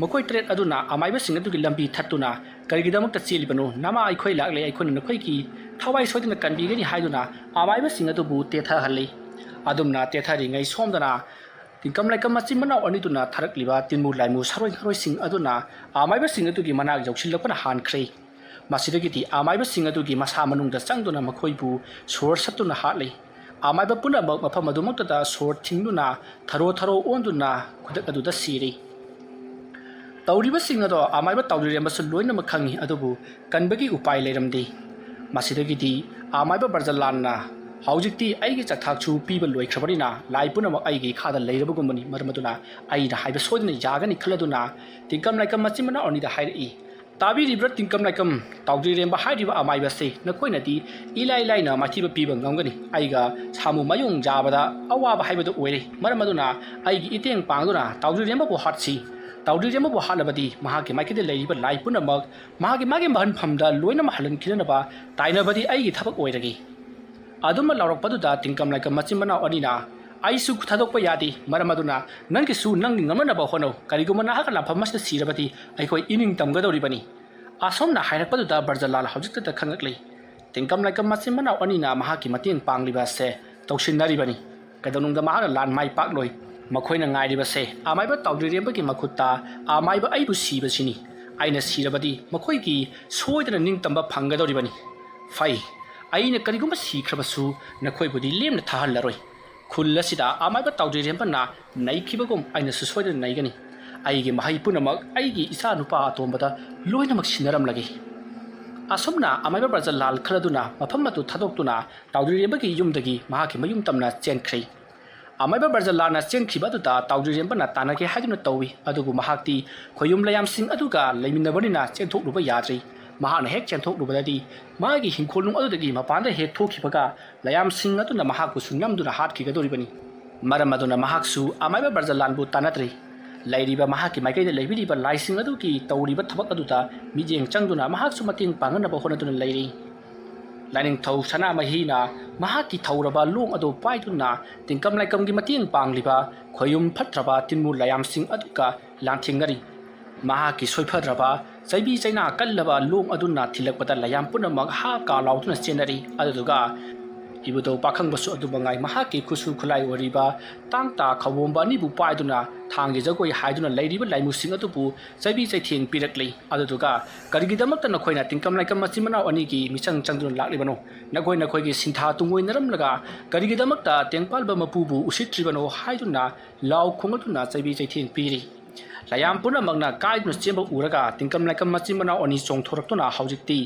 ꯃꯈꯣꯏ ꯇꯔꯦꯠ ꯑꯗꯨꯅ ꯑꯃꯥꯏꯕꯁꯤꯡ ꯑꯗꯨꯒꯤ ꯂꯝꯕꯤ ꯊꯠꯇꯨꯅ, "ꯀꯔꯤꯒꯤꯗꯃꯛꯇ ꯆꯦꯜꯂꯤꯕꯅꯣ? ꯅꯃꯥ ꯑꯩꯈꯣꯏ ꯂꯥꯛꯂꯦ, ꯑꯩꯈꯣꯏꯅ ꯅꯈꯣꯏꯒꯤ ꯊꯋꯥꯏ ꯁꯣꯏꯗꯅ ꯀꯟꯕꯤꯒꯅꯤ" ꯍꯥꯏꯗꯨꯅ ꯑꯃꯥꯏꯕꯁꯤꯡ ꯑꯗꯨꯕꯨ ꯇꯦꯊꯍꯜꯂꯤ꯫ ꯑꯗꯨꯝꯅ ꯇꯦꯊꯔꯤꯉꯩ ꯁꯣꯝꯗꯅ ꯇꯤꯡꯀꯝ ꯂꯥꯏꯀꯝ ꯃꯆꯤꯟ ꯃꯅꯥꯎ ꯑꯅꯤꯗꯨꯅ ꯊꯥꯔꯛꯂꯤꯕ ꯇꯤꯟꯃꯨ ꯂꯥꯏꯃꯨ ꯁꯥꯔꯣꯏ ꯉꯥꯔꯣꯏꯁꯤꯡ ꯑꯗꯨꯅ ꯑꯃꯥꯏꯕꯁꯤꯡ ꯑꯗꯨꯒꯤ ꯃꯅꯥꯛ ꯌꯧꯁꯤꯜꯂꯛꯄꯅ ꯍꯥꯟꯈ꯭ꯔꯦ꯫ ꯃꯁꯤꯗꯒꯤꯗꯤ ꯑꯃꯥꯏꯕꯁꯤꯡ ꯑꯗꯨꯒꯤ ꯃꯁꯥ ꯃꯅꯨꯡꯗ ꯆꯪꯗꯨꯅ ꯃꯈꯣꯏꯕꯨ ꯁꯣꯔ ꯁꯠꯇꯨꯅ ꯍꯥꯠꯂꯤ꯫ ꯑꯃꯥꯏꯕ ꯄꯨꯝꯅꯃꯛ ꯃꯐꯝ ꯑꯗꯨꯃꯛꯇꯗ ꯁꯣꯔ ꯊꯤꯡꯗꯨꯅ ꯊꯔꯣ ꯊꯔꯣ ꯑꯣꯟꯗꯨꯅ ꯈꯨꯗꯛ ꯑꯗꯨꯗ ꯁꯤꯔꯤ꯫ ꯇꯧꯔꯤꯕꯁꯤꯡ ꯑꯗꯣ ꯑꯃꯥꯏꯕ ꯇꯥꯎꯗ꯭ꯔꯤꯔꯦꯝꯕꯁꯨ ꯂꯣꯏꯅꯃꯛ ꯈꯪꯏ, ꯑꯗꯨꯕꯨ ꯀꯟꯕꯒꯤ ꯎꯄꯥꯏ ꯂꯩꯔꯝꯗꯦ꯫ ꯃꯁꯤꯗꯒꯤꯗꯤ ꯑꯃꯥꯏꯕ ꯕ꯭ꯔꯖꯂꯥꯟꯅ, "ꯍꯧꯖꯤꯛꯇꯤ ꯑꯩꯒꯤ ꯆꯥꯛꯊꯥꯛꯁꯨ ꯄꯤꯕ ꯂꯣꯏꯈ꯭ꯔꯕꯅꯤꯅ ꯂꯥꯏ ꯄꯨꯝꯅꯃꯛ ꯑꯩꯒꯤ ꯏꯈꯥꯗ ꯂꯩꯔꯕꯒꯨꯝꯕꯅꯤ, ꯃꯔꯝ ꯑꯗꯨꯅ ꯑꯩꯅ ꯍꯥꯏꯕ ꯁꯣꯏꯗꯅ ꯌꯥꯒꯅꯤ" ꯈꯜꯂꯗꯨꯅ ꯇꯤꯡꯀꯝ ꯂꯥꯏꯀꯝ ꯃꯆꯤꯟ ꯃꯅꯥꯎ ꯑꯅꯤꯗ ꯍꯥꯏꯔꯛꯏ, ꯇꯥꯕꯤꯔꯤꯕ꯭ꯔꯥ ꯇꯤꯡꯀꯝ ꯂꯥꯏꯀꯝ? ꯇꯥꯎꯗ꯭ꯔꯤꯔꯦꯝꯕ ꯍꯥꯏꯔꯤꯕ ꯑꯃꯥꯏꯕ ꯑꯁꯤ ꯅꯈꯣꯏꯅꯗꯤ ꯏꯂꯥꯏ ꯂꯥꯏꯅ ꯃꯥꯏꯊꯤꯕ ꯄꯤꯕ ꯉꯝꯒꯅꯤ꯫ ꯑꯩꯒ ꯁꯥꯃꯨ ꯃꯌꯣꯡ ꯌꯥꯕꯗ ꯑꯋꯥꯕ ꯍꯥꯏꯕꯗꯨ ꯑꯣꯏꯔꯦ꯫ ꯃꯔꯝ ꯑꯗꯨꯅ ꯑꯩꯒꯤ ꯏꯇꯦꯡ ꯄꯥꯡꯗꯨꯅ ꯇꯥꯎꯗ꯭ꯔꯤꯔꯦꯝꯕꯕꯨ ꯍꯥꯠꯁꯤ꯫ ꯇꯥꯎꯗ꯭ꯔꯤꯔꯦꯝꯕꯕꯨ ꯍꯥꯠꯂꯕꯗꯤ ꯃꯍꯥꯛꯀꯤ ꯃꯥꯏꯀꯩꯗ ꯂꯩꯔꯤꯕ ꯂꯥꯏ ꯄꯨꯝꯅꯃꯛ ꯃꯍꯥꯛꯀꯤ ꯃꯥꯒꯤ ꯃꯍꯟꯐꯝꯗ ꯂꯣꯏꯅꯃꯛ ꯍꯜꯍꯟꯈꯤꯅꯅꯕ ꯇꯥꯏꯅꯕꯗꯤ ꯑꯩꯒꯤ ꯊꯕꯛ ꯑꯣꯏꯔꯒꯦ꯫ ꯑꯗꯨꯝꯅ ꯂꯥꯎꯔꯛꯄꯗꯨꯗ ꯇꯤꯡꯀꯝ ꯂꯥꯏꯀꯝ ꯃꯆꯤꯟ ꯃꯅꯥꯎ ꯑꯅꯤꯅ, "ꯑꯩꯁꯨ ꯊꯥꯗꯣꯛꯄ ꯌꯥꯗꯦ, ꯃꯔꯝ ꯑꯗꯨꯅ ꯅꯪꯒꯤꯁꯨ ꯅꯪꯒꯤ ꯉꯝꯅꯅꯕ ꯍꯣꯠꯅꯧ꯫ ꯀꯔꯤꯒꯨꯝꯕ ꯅꯍꯥꯛꯀ ꯂꯥꯟꯐꯝ ꯑꯁꯤꯗ ꯁꯤꯔꯕꯗꯤ ꯑꯩꯈꯣꯏ ꯏꯅꯤꯡ ꯇꯝꯒꯗꯧꯔꯤꯕꯅꯤ"꯫ ꯑꯁꯣꯝꯅ ꯍꯥꯏꯔꯛꯄꯗꯨꯗ ꯕ꯭ꯔꯖꯂꯥꯜ ꯍꯧꯖꯤꯛꯇꯗ ꯈꯪꯉꯛꯂꯤ꯫ ꯇꯤꯡꯀꯝ ꯂꯥꯏꯀꯝ ꯃꯆꯤꯟ ꯃꯅꯥꯎ ꯑꯅꯤꯅ ꯃꯍꯥꯛꯀꯤ ꯃꯇꯦꯡ ꯄꯥꯡꯂꯤꯕ ꯑꯁꯦ ꯇꯧꯁꯤꯟꯅꯔꯤꯕꯅꯤ꯫ ꯀꯩꯗꯧꯅꯨꯡꯗ ꯃꯍꯥꯛꯅ ꯂꯥꯟ ꯃꯥꯏ ꯄꯥꯛꯂꯣꯏ꯫ ꯃꯈꯣꯏꯅ ꯉꯥꯏꯔꯤꯕꯁꯦ ꯑꯃꯥꯏꯕ ꯇꯥꯎꯗ꯭ꯔꯤꯔꯦꯝꯕꯒꯤ ꯃꯈꯨꯠꯇ ꯑꯃꯥꯏꯕ ꯑꯩꯕꯨ ꯁꯤꯕꯁꯤꯅꯤ꯫ ꯑꯩꯅ ꯁꯤꯔꯕꯗꯤ ꯃꯈꯣꯏꯒꯤ ꯁꯣꯏꯗꯅ ꯅꯤꯡꯇꯝꯕ ꯐꯪꯒꯗꯧꯔꯤꯕꯅꯤ꯫ ꯐꯩ, ꯑꯩꯅ ꯀꯔꯤꯒꯨꯝꯕ ꯁꯤꯈ꯭ꯔꯕꯁꯨ ꯅꯈꯣꯏꯕꯨꯗꯤ ꯂꯦꯝꯅ ꯊꯥꯍꯜꯂꯔꯣꯏ꯫ ꯈꯨꯜ ꯑꯁꯤꯗ ꯑꯃꯥꯏꯕ ꯇꯥꯎꯗ꯭ꯔꯤꯔꯦꯝꯕꯅ ꯅꯩꯈꯤꯕꯒꯨꯝ ꯑꯩꯅꯁꯨ ꯁꯣꯏꯗꯅ ꯅꯩꯒꯅꯤ꯫ ꯑꯩꯒꯤ ꯃꯍꯩ ꯄꯨꯝꯅꯃꯛ ꯑꯩꯒꯤ ꯏꯆꯥ ꯅꯨꯄꯥ ꯑꯇꯣꯝꯕꯗ ꯂꯣꯏꯅꯃꯛ ꯁꯤꯟꯅꯔꯝꯂꯒꯦ꯫ ꯑꯁꯨꯝꯅ ꯑꯃꯥꯏꯕ ꯕ꯭ꯔꯖꯂꯥꯜ ꯈꯜꯂꯗꯨꯅ ꯃꯐꯝ ꯑꯗꯨ ꯊꯥꯗꯣꯛꯇꯨꯅ ꯇꯥꯎꯗ꯭ꯔꯤꯔꯦꯝꯕꯒꯤ ꯌꯨꯝꯗꯒꯤ ꯃꯍꯥꯛꯀꯤ ꯃꯌꯨꯝ ꯇꯝꯅ ꯆꯦꯟꯈ꯭ꯔꯦ꯫ ꯑꯃꯥꯏꯕ ꯕ꯭ꯔꯖꯂꯥꯜꯅ ꯆꯦꯟꯈꯤꯕ ꯑꯗꯨꯗ ꯇꯥꯎꯗ꯭ꯔꯤꯔꯦꯝꯕꯅ ꯇꯥꯟꯅꯒꯦ ꯍꯥꯏꯗꯨꯅ ꯇꯧꯏ, ꯑꯗꯨꯕꯨ ꯃꯍꯥꯛꯇꯤ ꯈꯣꯌꯨꯝ ꯂꯌꯥꯝꯁꯤꯡ ꯑꯗꯨꯒ ꯂꯩꯃꯤꯟꯅꯕꯅꯤꯅ ꯆꯦꯟꯊꯣꯛꯂꯨꯕ ꯌꯥꯗ꯭ꯔꯤ꯫ ꯃꯍꯥꯛꯅ ꯍꯦꯛ ꯆꯦꯟꯊꯣꯛꯂꯨꯕꯗꯗꯤ ꯃꯥꯒꯤ ꯍꯤꯡꯈꯣꯜꯅꯨꯡ ꯑꯗꯨꯗꯒꯤ ꯃꯄꯥꯟꯗ ꯍꯦꯛ ꯊꯣꯛꯈꯤꯕꯒ ꯂꯌꯥꯝꯁꯤꯡ ꯑꯗꯨꯅ ꯃꯍꯥꯛꯄꯨꯁꯨ ꯅꯝꯗꯨꯅ ꯍꯥꯠꯈꯤꯒꯗꯧꯔꯤꯕꯅꯤ꯫ ꯃꯔꯝ ꯑꯗꯨꯅ ꯃꯍꯥꯛꯁꯨ ꯑꯃꯥꯏꯕ ꯕ꯭ꯔꯖꯂꯥꯜꯕꯨ ꯇꯥꯟꯅꯗ꯭ꯔꯤ꯫ ꯂꯩꯔꯤꯕ ꯃꯍꯥꯛꯀꯤ ꯃꯥꯏꯀꯩꯗ ꯂꯩꯕꯤꯔꯤꯕ ꯂꯥꯏꯁꯤꯡ ꯑꯗꯨꯒꯤ ꯇꯧꯔꯤꯕ ꯊꯕꯛ ꯑꯗꯨꯗ ꯃꯤꯠꯌꯦꯡ ꯆꯪꯗꯨꯅ ꯃꯍꯥꯛꯁꯨ ꯃꯇꯦꯡ ꯄꯥꯡꯅꯅꯕ ꯍꯣꯠꯅꯗꯨꯅ ꯂꯩꯔꯤ꯫ ꯂꯥꯏꯅꯤꯡꯊꯧ ꯁꯅꯥꯃꯍꯤꯅ ꯃꯍꯥꯛꯀꯤ ꯊꯧꯔꯕ ꯂꯣꯡ ꯑꯗꯨ ꯄꯥꯏꯗꯨꯅ ꯇꯤꯡꯀꯝ ꯂꯥꯏꯀꯝꯒꯤ ꯃꯇꯦꯡ ꯄꯥꯡꯂꯤꯕ ꯈꯣꯌꯨꯝ ꯐꯠꯇ꯭ꯔꯕ ꯇꯤꯟꯃꯨ ꯂꯌꯥꯝꯁꯤꯡ ꯑꯗꯨꯒ ꯂꯥꯟꯊꯦꯡꯅꯔꯤ꯫ ꯃꯍꯥꯛꯀꯤ ꯁꯣꯏꯐꯗ꯭ꯔꯕ ꯆꯩꯕꯤ ꯆꯩꯅꯥ ꯀꯜꯂꯕ ꯂꯣꯡ ꯑꯗꯨꯅ ꯊꯤꯜꯂꯛꯄꯗ ꯂꯌꯥꯝ ꯄꯨꯝꯅꯃꯛ ꯍꯥ ꯀꯥ ꯂꯥꯎꯗꯨꯅ ꯆꯦꯟꯅꯔꯤ꯫ ꯑꯗꯨꯗꯨꯒ ꯏꯕꯨꯙꯧ ꯄꯥꯈꯪꯕꯁꯨ ꯑꯗꯨ ꯃꯉꯥꯏ ꯃꯍꯥꯛꯀꯤ ꯈꯨꯠꯁꯨ ꯈꯨꯠꯂꯥꯏ ꯑꯣꯏꯔꯤꯕ ꯇꯥꯡ ꯇꯥ ꯈꯧꯕꯣꯝꯕ ꯑꯅꯤꯕꯨ ꯄꯥꯏꯗꯨꯅ ꯊꯥꯡꯒꯤ ꯖꯒꯣꯏ ꯍꯥꯏꯗꯨꯅ ꯂꯩꯔꯤꯕ ꯂꯥꯏꯃꯨꯁꯤꯡ ꯑꯗꯨꯕꯨ ꯆꯩꯕꯤ ꯆꯩꯊꯦꯡ ꯄꯤꯔꯛꯂꯤ꯫ ꯑꯗꯨꯗꯨꯒ ꯀꯔꯤꯒꯤꯗꯃꯛꯇ ꯅꯈꯣꯏꯅ ꯇꯤꯡꯀꯝ ꯂꯥꯏꯀꯝ ꯃꯆꯤꯟ ꯃꯅꯥꯎ ꯑꯅꯤꯒꯤ ꯃꯤꯆꯪ ꯆꯪꯗꯨꯅ ꯂꯥꯛꯂꯤꯕꯅꯣ? ꯅꯈꯣꯏ ꯅꯈꯣꯏꯒꯤ ꯁꯤꯟꯊꯥ ꯇꯨꯡꯑꯣꯏꯅꯔꯝꯂꯒ ꯀꯔꯤꯒꯤꯗꯃꯛꯇ ꯇꯦꯡꯄꯥꯜꯕ ꯃꯄꯨꯕꯨ ꯎꯁꯤꯠꯇ꯭ꯔꯤꯕꯅꯣ ꯍꯥꯏꯗꯨꯅ ꯂꯥꯎ ꯈꯣꯡꯂꯗꯨꯅ ꯆꯩꯕꯤ ꯆꯩꯊꯦꯡ ꯄꯤꯔꯤ꯫ ꯂꯌꯥꯝ ꯄꯨꯝꯅꯃꯛꯅ ꯀꯥꯏꯗꯨꯅ ꯆꯦꯟꯕ ꯎꯔꯒ ꯇꯤꯡꯀꯝ ꯂꯥꯏꯀꯝ ꯃꯆꯤꯟ ꯃꯅꯥꯎ ꯑꯅꯤ ꯆꯣꯡꯊꯣꯔꯛꯇꯨꯅ ꯍꯧꯖꯤꯛꯇꯤ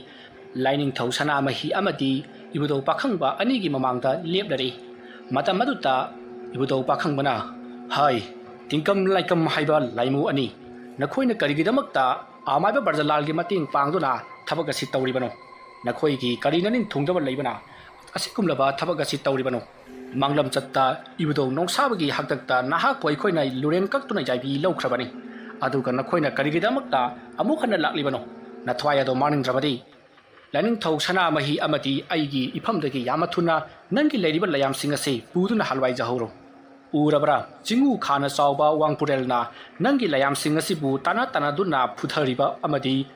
ꯂꯥꯏꯅꯤꯡꯊꯧ ꯁꯅꯥꯃꯍꯤ ꯑꯃꯗꯤ ꯏꯕꯨꯙꯧ ꯄꯥꯈꯪꯕ ꯑꯅꯤꯒꯤ ꯃꯃꯥꯡꯗ ꯂꯦꯞꯂꯔꯦ꯫ ꯃꯇꯝ ꯑꯗꯨꯗ ꯏꯕꯨꯙꯧ ꯄꯥꯈꯪꯕꯅ, "ꯍꯥꯏ, ꯇꯤꯡꯀꯝ ꯂꯥꯏꯀꯝ ꯍꯥꯏꯕ ꯂꯥꯏꯃꯨ ꯑꯅꯤ, ꯅꯈꯣꯏꯅ ꯀꯔꯤꯒꯤꯗꯃꯛꯇ ꯑꯃꯥꯏꯕ ꯕ꯭ꯔꯖꯂꯥꯜꯒꯤ ꯃꯇꯦꯡ ꯄꯥꯡꯗꯨꯅ ꯊꯕꯛ ꯑꯁꯤ ꯇꯧꯔꯤꯕꯅꯣ? ꯅꯈꯣꯏꯒꯤ ꯀꯔꯤ ꯅꯅꯤꯡ ꯊꯨꯡꯗꯕ ꯂꯩꯕꯅ ꯑꯁꯤꯒꯨꯝꯂꯕ ꯊꯕꯛ ꯑꯁꯤ ꯇꯧꯔꯤꯕꯅꯣ? ꯃꯥꯡꯂꯝ ꯆꯠꯇ ꯏꯕꯨꯙꯧ ꯅꯣꯡꯁꯥꯕꯒꯤ ꯍꯥꯛꯇꯛꯇ ꯅꯍꯥꯛꯄꯨ ꯑꯩꯈꯣꯏꯅ ꯂꯨꯔꯦꯟ ꯀꯛꯇꯨꯅ ꯌꯥꯏꯕꯤ ꯂꯧꯈ꯭ꯔꯕꯅꯤ꯫ ꯑꯗꯨꯒ ꯅꯈꯣꯏꯅ ꯀꯔꯤꯒꯤꯗꯃꯛꯇ ꯑꯃꯨꯛ ꯍꯟꯅ ꯂꯥꯛꯂꯤꯕꯅꯣ? ꯅꯊ꯭ꯋꯥꯏ ꯑꯗꯣ ꯃꯥꯡꯅꯤꯡꯗ꯭ꯔꯕꯗꯤ? ꯂꯥꯏꯅꯤꯡꯊꯧ ꯁꯅꯥꯃꯍꯤ ꯑꯃꯗꯤ ꯑꯩꯒꯤ ꯏꯐꯝꯗꯒꯤ ꯌꯥꯝꯅ ꯊꯨꯅ ꯅꯪꯒꯤ ꯂꯩꯔꯤꯕ ꯂꯩꯌꯥꯝꯁꯤꯡ ꯑꯁꯤ ꯄꯨꯗꯨꯅ ꯍꯜꯋꯥꯏꯖꯍꯧꯔꯣ꯫ ꯎꯔꯕ꯭ꯔꯥ? ꯆꯤꯡꯉꯨ ꯈꯥꯅ ꯆꯥꯎꯕ ꯋꯥꯡꯄꯨꯔꯦꯜꯅ ꯅꯪꯒꯤ ꯂꯩꯌꯥꯝꯁꯤꯡ ꯑꯁꯤꯕꯨ ꯇꯥꯅ ꯇꯥꯅꯗꯨꯅ ꯐꯨꯊꯔꯤꯕ ꯑꯃꯗꯤ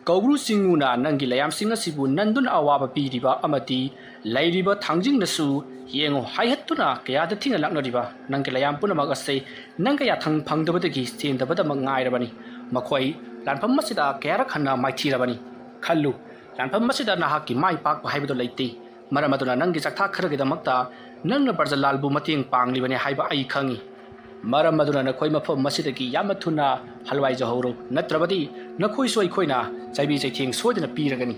ꯀꯧꯕ꯭ꯔꯨ ꯆꯤꯡꯉꯨꯅ ꯅꯪꯒꯤ ꯂꯩꯌꯥꯝꯁꯤꯡ ꯑꯁꯤꯕꯨ ꯅꯟꯗꯨꯅ ꯑꯋꯥꯕ ꯄꯤꯔꯤꯕ ꯑꯃꯗꯤ ꯂꯩꯔꯤꯕ ꯊꯥꯡꯖꯤꯡꯅꯁꯨ ꯌꯦꯡꯉꯨ ꯍꯥꯏꯍꯠꯇꯨꯅ ꯀꯌꯥꯗ ꯊꯤꯅ ꯂꯥꯛꯅꯔꯤꯕ ꯅꯪꯒꯤ ꯂꯩꯌꯥꯝ ꯄꯨꯝꯅꯃꯛ ꯑꯁꯤ ꯅꯪꯒ ꯌꯥꯊꯪ ꯐꯪꯗꯕꯗꯒꯤ ꯆꯦꯟꯗꯕꯗꯃꯛ ꯉꯥꯏꯔꯕꯅꯤ꯫ ꯃꯈꯣꯏ ꯂꯥꯟꯐꯝ ꯑꯁꯤꯗ ꯀꯌꯥꯔꯛ ꯍꯟꯅ ꯃꯥꯏꯊꯤꯔꯕꯅꯤ꯫ ꯈꯜꯂꯨ, ꯂꯥꯟꯐꯝ ꯑꯁꯤꯗ ꯅꯍꯥꯛꯀꯤ ꯃꯥꯏ ꯄꯥꯛꯄ ꯍꯥꯏꯕꯗꯨ ꯂꯩꯇꯦ꯫ ꯃꯔꯝ ꯑꯗꯨꯅ ꯅꯪꯒꯤ ꯆꯥꯛꯊꯥꯛ ꯈꯔꯒꯤꯗꯃꯛꯇ ꯅꯪꯅ ꯕ꯭ꯔꯖꯂꯥꯜꯕꯨ ꯃꯇꯦꯡ ꯄꯥꯡꯂꯤꯕꯅꯤ ꯍꯥꯏꯕ ꯑꯩ ꯈꯪꯏ꯫ ꯃꯔꯝ ꯑꯗꯨꯅ ꯅꯈꯣꯏ ꯃꯐꯝ ꯑꯁꯤꯗꯒꯤ ꯌꯥꯝꯅ ꯊꯨꯅ ꯍꯜꯋꯥꯏꯖꯍꯧꯔꯣ, ꯅꯠꯇ꯭ꯔꯕꯗꯤ ꯅꯈꯣꯏꯁꯨ ꯑꯩꯈꯣꯏꯅ ꯆꯩꯕꯤ ꯆꯩꯊꯦꯡ ꯁꯣꯏꯗꯅ ꯄꯤꯔꯒꯅꯤ꯫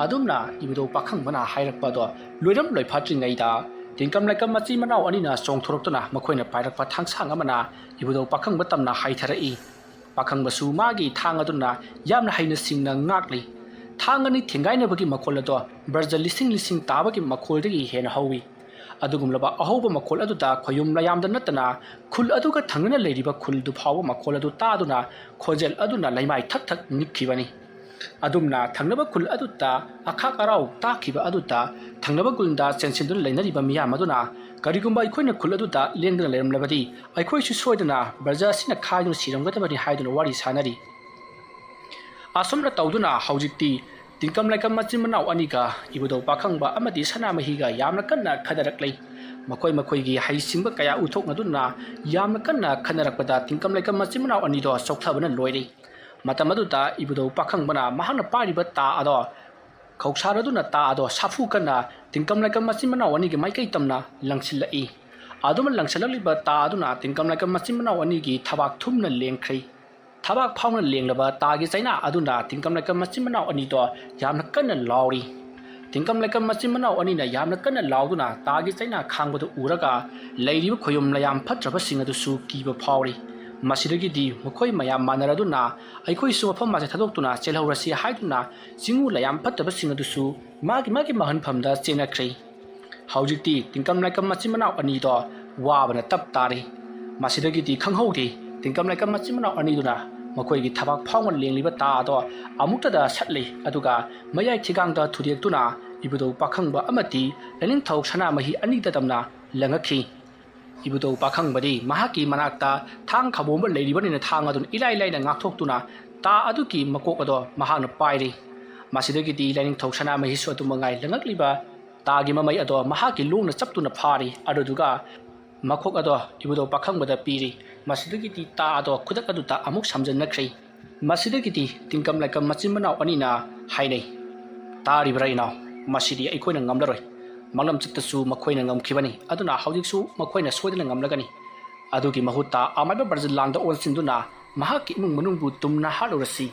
ꯑꯗꯨꯝꯅ ꯏꯕꯨꯙꯧ ꯄꯥꯈꯪꯕꯅ ꯍꯥꯏꯔꯛꯄ ꯑꯗꯣ ꯂꯣꯏꯔꯝ ꯂꯣꯏꯐꯥꯠꯇ꯭ꯔꯤꯉꯩꯗ ꯇꯤꯡꯀꯝ ꯂꯩꯀꯝ ꯃꯆꯤꯟ ꯃꯅꯥꯎ ꯑꯅꯤꯅ ꯆꯣꯡꯊꯣꯔꯛꯇꯨꯅ ꯃꯈꯣꯏꯅ ꯄꯥꯏꯔꯛꯄ ꯊꯥꯡꯁꯥꯡ ꯑꯃꯅ ꯏꯕꯨꯙꯧ ꯄꯥꯈꯪꯕ ꯇꯝꯅ ꯍꯥꯏꯊꯔꯛꯏ꯫ ꯄꯥꯈꯪꯕꯁꯨ ꯃꯥꯒꯤ ꯊꯥꯡ ꯑꯗꯨꯅ ꯌꯥꯝꯅ ꯍꯩꯅ ꯁꯤꯡꯅ ꯉꯥꯛꯂꯤ꯫ ꯊꯥꯡ ꯑꯅꯤ ꯊꯦꯡꯒꯥꯏꯅꯕꯒꯤ ꯃꯈꯣꯜ ꯑꯗꯣ ꯕ꯭ꯔꯖ ꯂꯤꯁꯤꯡ ꯂꯤꯁꯤꯡ ꯇꯥꯕꯒꯤ ꯃꯈꯣꯜꯗꯒꯤ ꯍꯦꯟꯅ ꯍꯧꯏ꯫ ꯑꯗꯨꯒꯨꯝꯂꯕ ꯑꯍꯧꯕ ꯃꯈꯣꯜ ꯑꯗꯨꯗ ꯈꯣꯌꯨꯝ ꯂꯌꯥꯝꯗ ꯅꯠꯇꯅ ꯈꯨꯜ ꯑꯗꯨꯒ ꯊꯪꯅꯅ ꯂꯩꯔꯤꯕ ꯈꯨꯜꯗꯨ ꯐꯥꯎꯕ ꯃꯈꯣꯜ ꯑꯗꯨ ꯇꯥꯗꯨꯅ ꯈꯣꯟꯖꯦꯜ ꯑꯗꯨꯅ ꯂꯩꯃꯥꯏ ꯊꯛ ꯊꯛ ꯅꯤꯛꯈꯤꯕꯅꯤ꯫ ꯑꯗꯨꯝꯅ ꯊꯪꯅꯕ ꯈꯨꯜ ꯑꯗꯨꯗ ꯑꯈꯥꯛ ꯑꯔꯥꯎ ꯇꯥꯈꯤꯕ ꯑꯗꯨꯗ ꯊꯪꯅꯕ ꯈꯨꯜꯗ ꯆꯦꯟꯁꯤꯟꯗꯨꯅ ꯂꯩꯅꯔꯤꯕ ꯃꯤꯌꯥꯝ ꯑꯗꯨꯅ ꯀꯔꯤꯒꯨꯝꯕ ꯑꯩꯈꯣꯏꯅ ꯈꯨꯜ ꯑꯗꯨꯗ ꯂꯦꯡꯗꯅ ꯂꯩꯔꯝꯂꯕꯗꯤ ꯑꯩꯈꯣꯏꯁꯨ ꯁꯣꯏꯗꯅ ꯕ꯭ꯔꯖ ꯑꯁꯤꯅ ꯈꯥꯏꯗꯨꯅ ꯁꯤꯔꯝꯒꯗꯕꯅꯤ ꯍꯥꯏꯗꯨꯅ ꯋꯥꯔꯤ ꯁꯥꯅꯔꯤ꯫ ꯑꯁꯨꯝꯅ ꯇꯧꯗꯨꯅ ꯍꯧꯖꯤꯛꯇꯤ ꯇꯤꯡꯀꯝ ꯂꯩꯀꯝ ꯃꯆꯤꯟ ꯃꯅꯥꯎ ꯑꯅꯤꯒ ꯏꯕꯨꯙꯧ ꯄꯥꯈꯪꯕ ꯑꯃꯗꯤ ꯁꯅꯥꯃꯍꯤꯒ ꯌꯥꯝꯅ ꯀꯟꯅ ꯈꯠꯅꯔꯛꯂꯤ꯫ ꯃꯈꯣꯏ ꯃꯈꯣꯏꯒꯤ ꯍꯩꯁꯤꯡꯕ ꯀꯌꯥ ꯎꯊꯣꯛꯅꯗꯨꯅ ꯌꯥꯝꯅ ꯀꯟꯅ ꯈꯠꯅꯔꯛꯄꯗ ꯇꯤꯡꯀꯝ ꯂꯩꯀꯝ ꯃꯆꯤꯟ ꯃꯅꯥꯎ ꯑꯅꯤꯗꯣ ꯆꯣꯛꯊꯕꯅ ꯂꯣꯏꯔꯦ꯫ ꯃꯇꯝ ꯑꯗꯨꯗ ꯏꯕꯨꯙꯧ ꯄꯥꯈꯪꯕꯅ ꯃꯍꯥꯛꯅ ꯄꯥꯏꯔꯤꯕ ꯇꯥ ꯑꯗꯣ ꯈꯧꯁꯥꯔꯗꯨꯅ ꯇꯥ ꯑꯗꯣ ꯁꯥꯐꯨ ꯀꯟꯅ ꯇꯤꯡꯀꯝ ꯂꯩꯀꯝ ꯃꯆꯤꯟ ꯃꯅꯥꯎ ꯑꯅꯤꯒꯤ ꯃꯥꯏꯀꯩ ꯇꯝꯅ ꯂꯪꯁꯤꯜꯂꯛꯏ꯫ ꯑꯗꯨꯝꯅ ꯂꯪꯁꯤꯜꯂꯛꯂꯤꯕ ꯇꯥ ꯑꯗꯨꯅ ꯇꯤꯡꯀꯝ ꯂꯩꯀꯝ ꯃꯆꯤꯟ ꯃꯅꯥꯎ ꯑꯅꯤꯒꯤ ꯊꯕꯥꯛ ꯊꯨꯝꯅ ꯂꯦꯡꯈ꯭ꯔꯦ꯫ ꯊꯕꯥꯛ ꯐꯥꯎꯅ ꯂꯦꯡꯂꯕ ꯇꯥꯒꯤ ꯆꯩꯅꯥ ꯑꯗꯨꯅ ꯇꯤꯡꯀꯝ ꯂꯩꯀꯝ ꯃꯆꯤꯟ ꯃꯅꯥꯎ ꯑꯅꯤꯗꯣ ꯌꯥꯝꯅ ꯀꯟꯅ ꯂꯥꯎꯔꯤ꯫ ꯇꯤꯡꯀꯝ ꯂꯩꯀꯝ ꯃꯆꯤꯟ ꯃꯅꯥꯎ ꯑꯅꯤꯅ ꯌꯥꯝꯅ ꯀꯟꯅ ꯂꯥꯎꯗꯨꯅ ꯇꯥꯒꯤ ꯆꯩꯅꯥ ꯈꯥꯡꯕꯗꯨ ꯎꯔꯒ ꯂꯩꯔꯤꯕ ꯈꯣꯌꯨꯝ ꯂꯌꯥꯝ ꯐꯠꯇ꯭ꯔꯕꯁꯤꯡ ꯑꯗꯨꯁꯨ ꯀꯤꯕ ꯐꯥꯎꯔꯤ꯫ ꯃꯁꯤꯗꯒꯤꯗꯤ ꯃꯈꯣꯏ ꯃꯌꯥꯝ ꯃꯥꯟꯅꯔꯗꯨꯅ ꯑꯩꯈꯣꯏꯁꯨ ꯃꯐꯝ ꯑꯁꯦ ꯊꯥꯗꯣꯛꯇꯨꯅ ꯆꯦꯜꯍꯧꯔꯁꯤ ꯍꯥꯏꯗꯨꯅ ꯆꯤꯡꯉꯨ ꯂꯩꯌꯥꯝ ꯐꯠꯇꯕꯁꯤꯡ ꯑꯗꯨꯁꯨ ꯃꯥꯒꯤ ꯃꯥꯒꯤ ꯃꯍꯟꯐꯝꯗ ꯆꯦꯟꯅꯈ꯭ꯔꯦ꯫ ꯍꯧꯖꯤꯛꯇꯤ ꯇꯤꯡꯀꯝ ꯂꯥꯏꯀꯝ ꯃꯆꯤꯟ ꯃꯅꯥꯎ ꯑꯅꯤꯗꯣ ꯋꯥꯕꯅ ꯇꯞ ꯇꯥꯔꯤ꯫ ꯃꯁꯤꯗꯒꯤꯗꯤ ꯈꯪꯍꯧꯗꯦ, ꯇꯤꯡꯀꯝ ꯂꯥꯏꯀꯝ ꯃꯆꯤꯟ ꯃꯅꯥꯎ ꯑꯅꯤꯗꯨꯅ ꯃꯈꯣꯏꯒꯤ ꯊꯕꯥꯛ ꯐꯥꯎꯅ ꯂꯦꯡꯂꯤꯕ ꯇꯥ ꯑꯗꯣ ꯑꯃꯨꯛꯇꯗ ꯁꯠꯂꯤ, ꯑꯗꯨꯒ ꯃꯌꯥꯏ ꯊꯤꯒꯥꯡꯗ ꯊꯨꯗꯦꯛꯇꯨꯅ ꯏꯕꯨꯙꯧ ꯄꯥꯈꯪꯕ ꯑꯃꯗꯤ ꯂꯥꯏꯅꯤꯡꯊꯧ ꯁꯅꯥꯃꯍꯤ ꯑꯅꯤꯗ ꯗꯝꯅ ꯂꯪꯉꯛꯈꯤ꯫ ꯏꯕꯨꯙꯧ ꯄꯥꯈꯪꯕꯗꯤ ꯃꯍꯥꯛꯀꯤ ꯃꯅꯥꯛꯇ ꯊꯥꯡ ꯈꯥꯕꯣꯝꯕ ꯂꯩꯔꯤꯕꯅꯤꯅ ꯊꯥꯡ ꯑꯗꯨꯅ ꯏꯂꯥꯏ ꯂꯥꯏꯅ ꯉꯥꯛꯊꯣꯛꯇꯨꯅ ꯇꯥ ꯑꯗꯨꯒꯤ ꯃꯀꯣꯛ ꯑꯗꯣ ꯃꯍꯥꯛꯅ ꯄꯥꯏꯔꯤ꯫ ꯃꯁꯤꯗꯒꯤꯗꯤ ꯂꯥꯏꯅꯤꯡꯊꯧ ꯁꯅꯥꯃꯍꯤꯁꯨ ꯑꯗꯨ ꯃꯉꯥꯏ ꯂꯪꯉꯛꯂꯤꯕ ꯇꯥꯒꯤ ꯃꯃꯩ ꯑꯗꯣ ꯃꯍꯥꯛꯀꯤ ꯂꯣꯡꯅ ꯆꯞꯇꯨꯅ ꯐꯥꯔꯤ꯫ ꯑꯗꯨꯗꯨꯒ ꯃꯈꯣꯛ ꯑꯗꯣ ꯏꯕꯨꯙꯧ ꯄꯥꯈꯪꯕꯗ ꯄꯤꯔꯤ꯫ ꯃꯁꯤꯗꯒꯤꯗꯤ ꯇꯥ ꯑꯗꯣ ꯈꯨꯗꯛ ꯑꯗꯨꯗ ꯑꯃꯨꯛ ꯁꯝꯖꯤꯟꯅꯈ꯭ꯔꯦ꯫ ꯃꯁꯤꯗꯒꯤꯗꯤ ꯇꯤꯡꯀꯝ ꯂꯥꯏꯀꯝ ꯃꯆꯤꯟ ꯃꯅꯥꯎ ꯑꯅꯤꯅ ꯍꯥꯏꯅꯩ, "ꯇꯥꯔꯤꯕ꯭ꯔꯥ ꯏꯅꯥꯎ? ꯃꯁꯤꯗꯤ ꯑꯩꯈꯣꯏꯅ ꯉꯝꯂꯔꯣꯏ꯫ ꯃꯥꯡꯂꯝꯆꯠꯇꯁꯨ ꯃꯈꯣꯏꯅ ꯉꯝꯈꯤꯕꯅꯤ, ꯑꯗꯨꯅ ꯍꯧꯖꯤꯛꯁꯨ ꯃꯈꯣꯏꯅ ꯁꯣꯏꯗꯅ ꯉꯝꯂꯒꯅꯤ꯫ ꯑꯗꯨꯒꯤ ꯃꯍꯨꯠꯇ ꯑꯃꯥꯏꯕ ꯕ꯭ꯔꯖꯂꯥꯜꯗ ꯑꯣꯟꯁꯤꯟꯗꯨꯅ ꯃꯍꯥꯛꯀꯤ ꯏꯃꯨꯡ ꯃꯅꯨꯡꯕꯨ ꯇꯨꯝꯅ ꯍꯥꯠꯂꯨꯔꯁꯤ,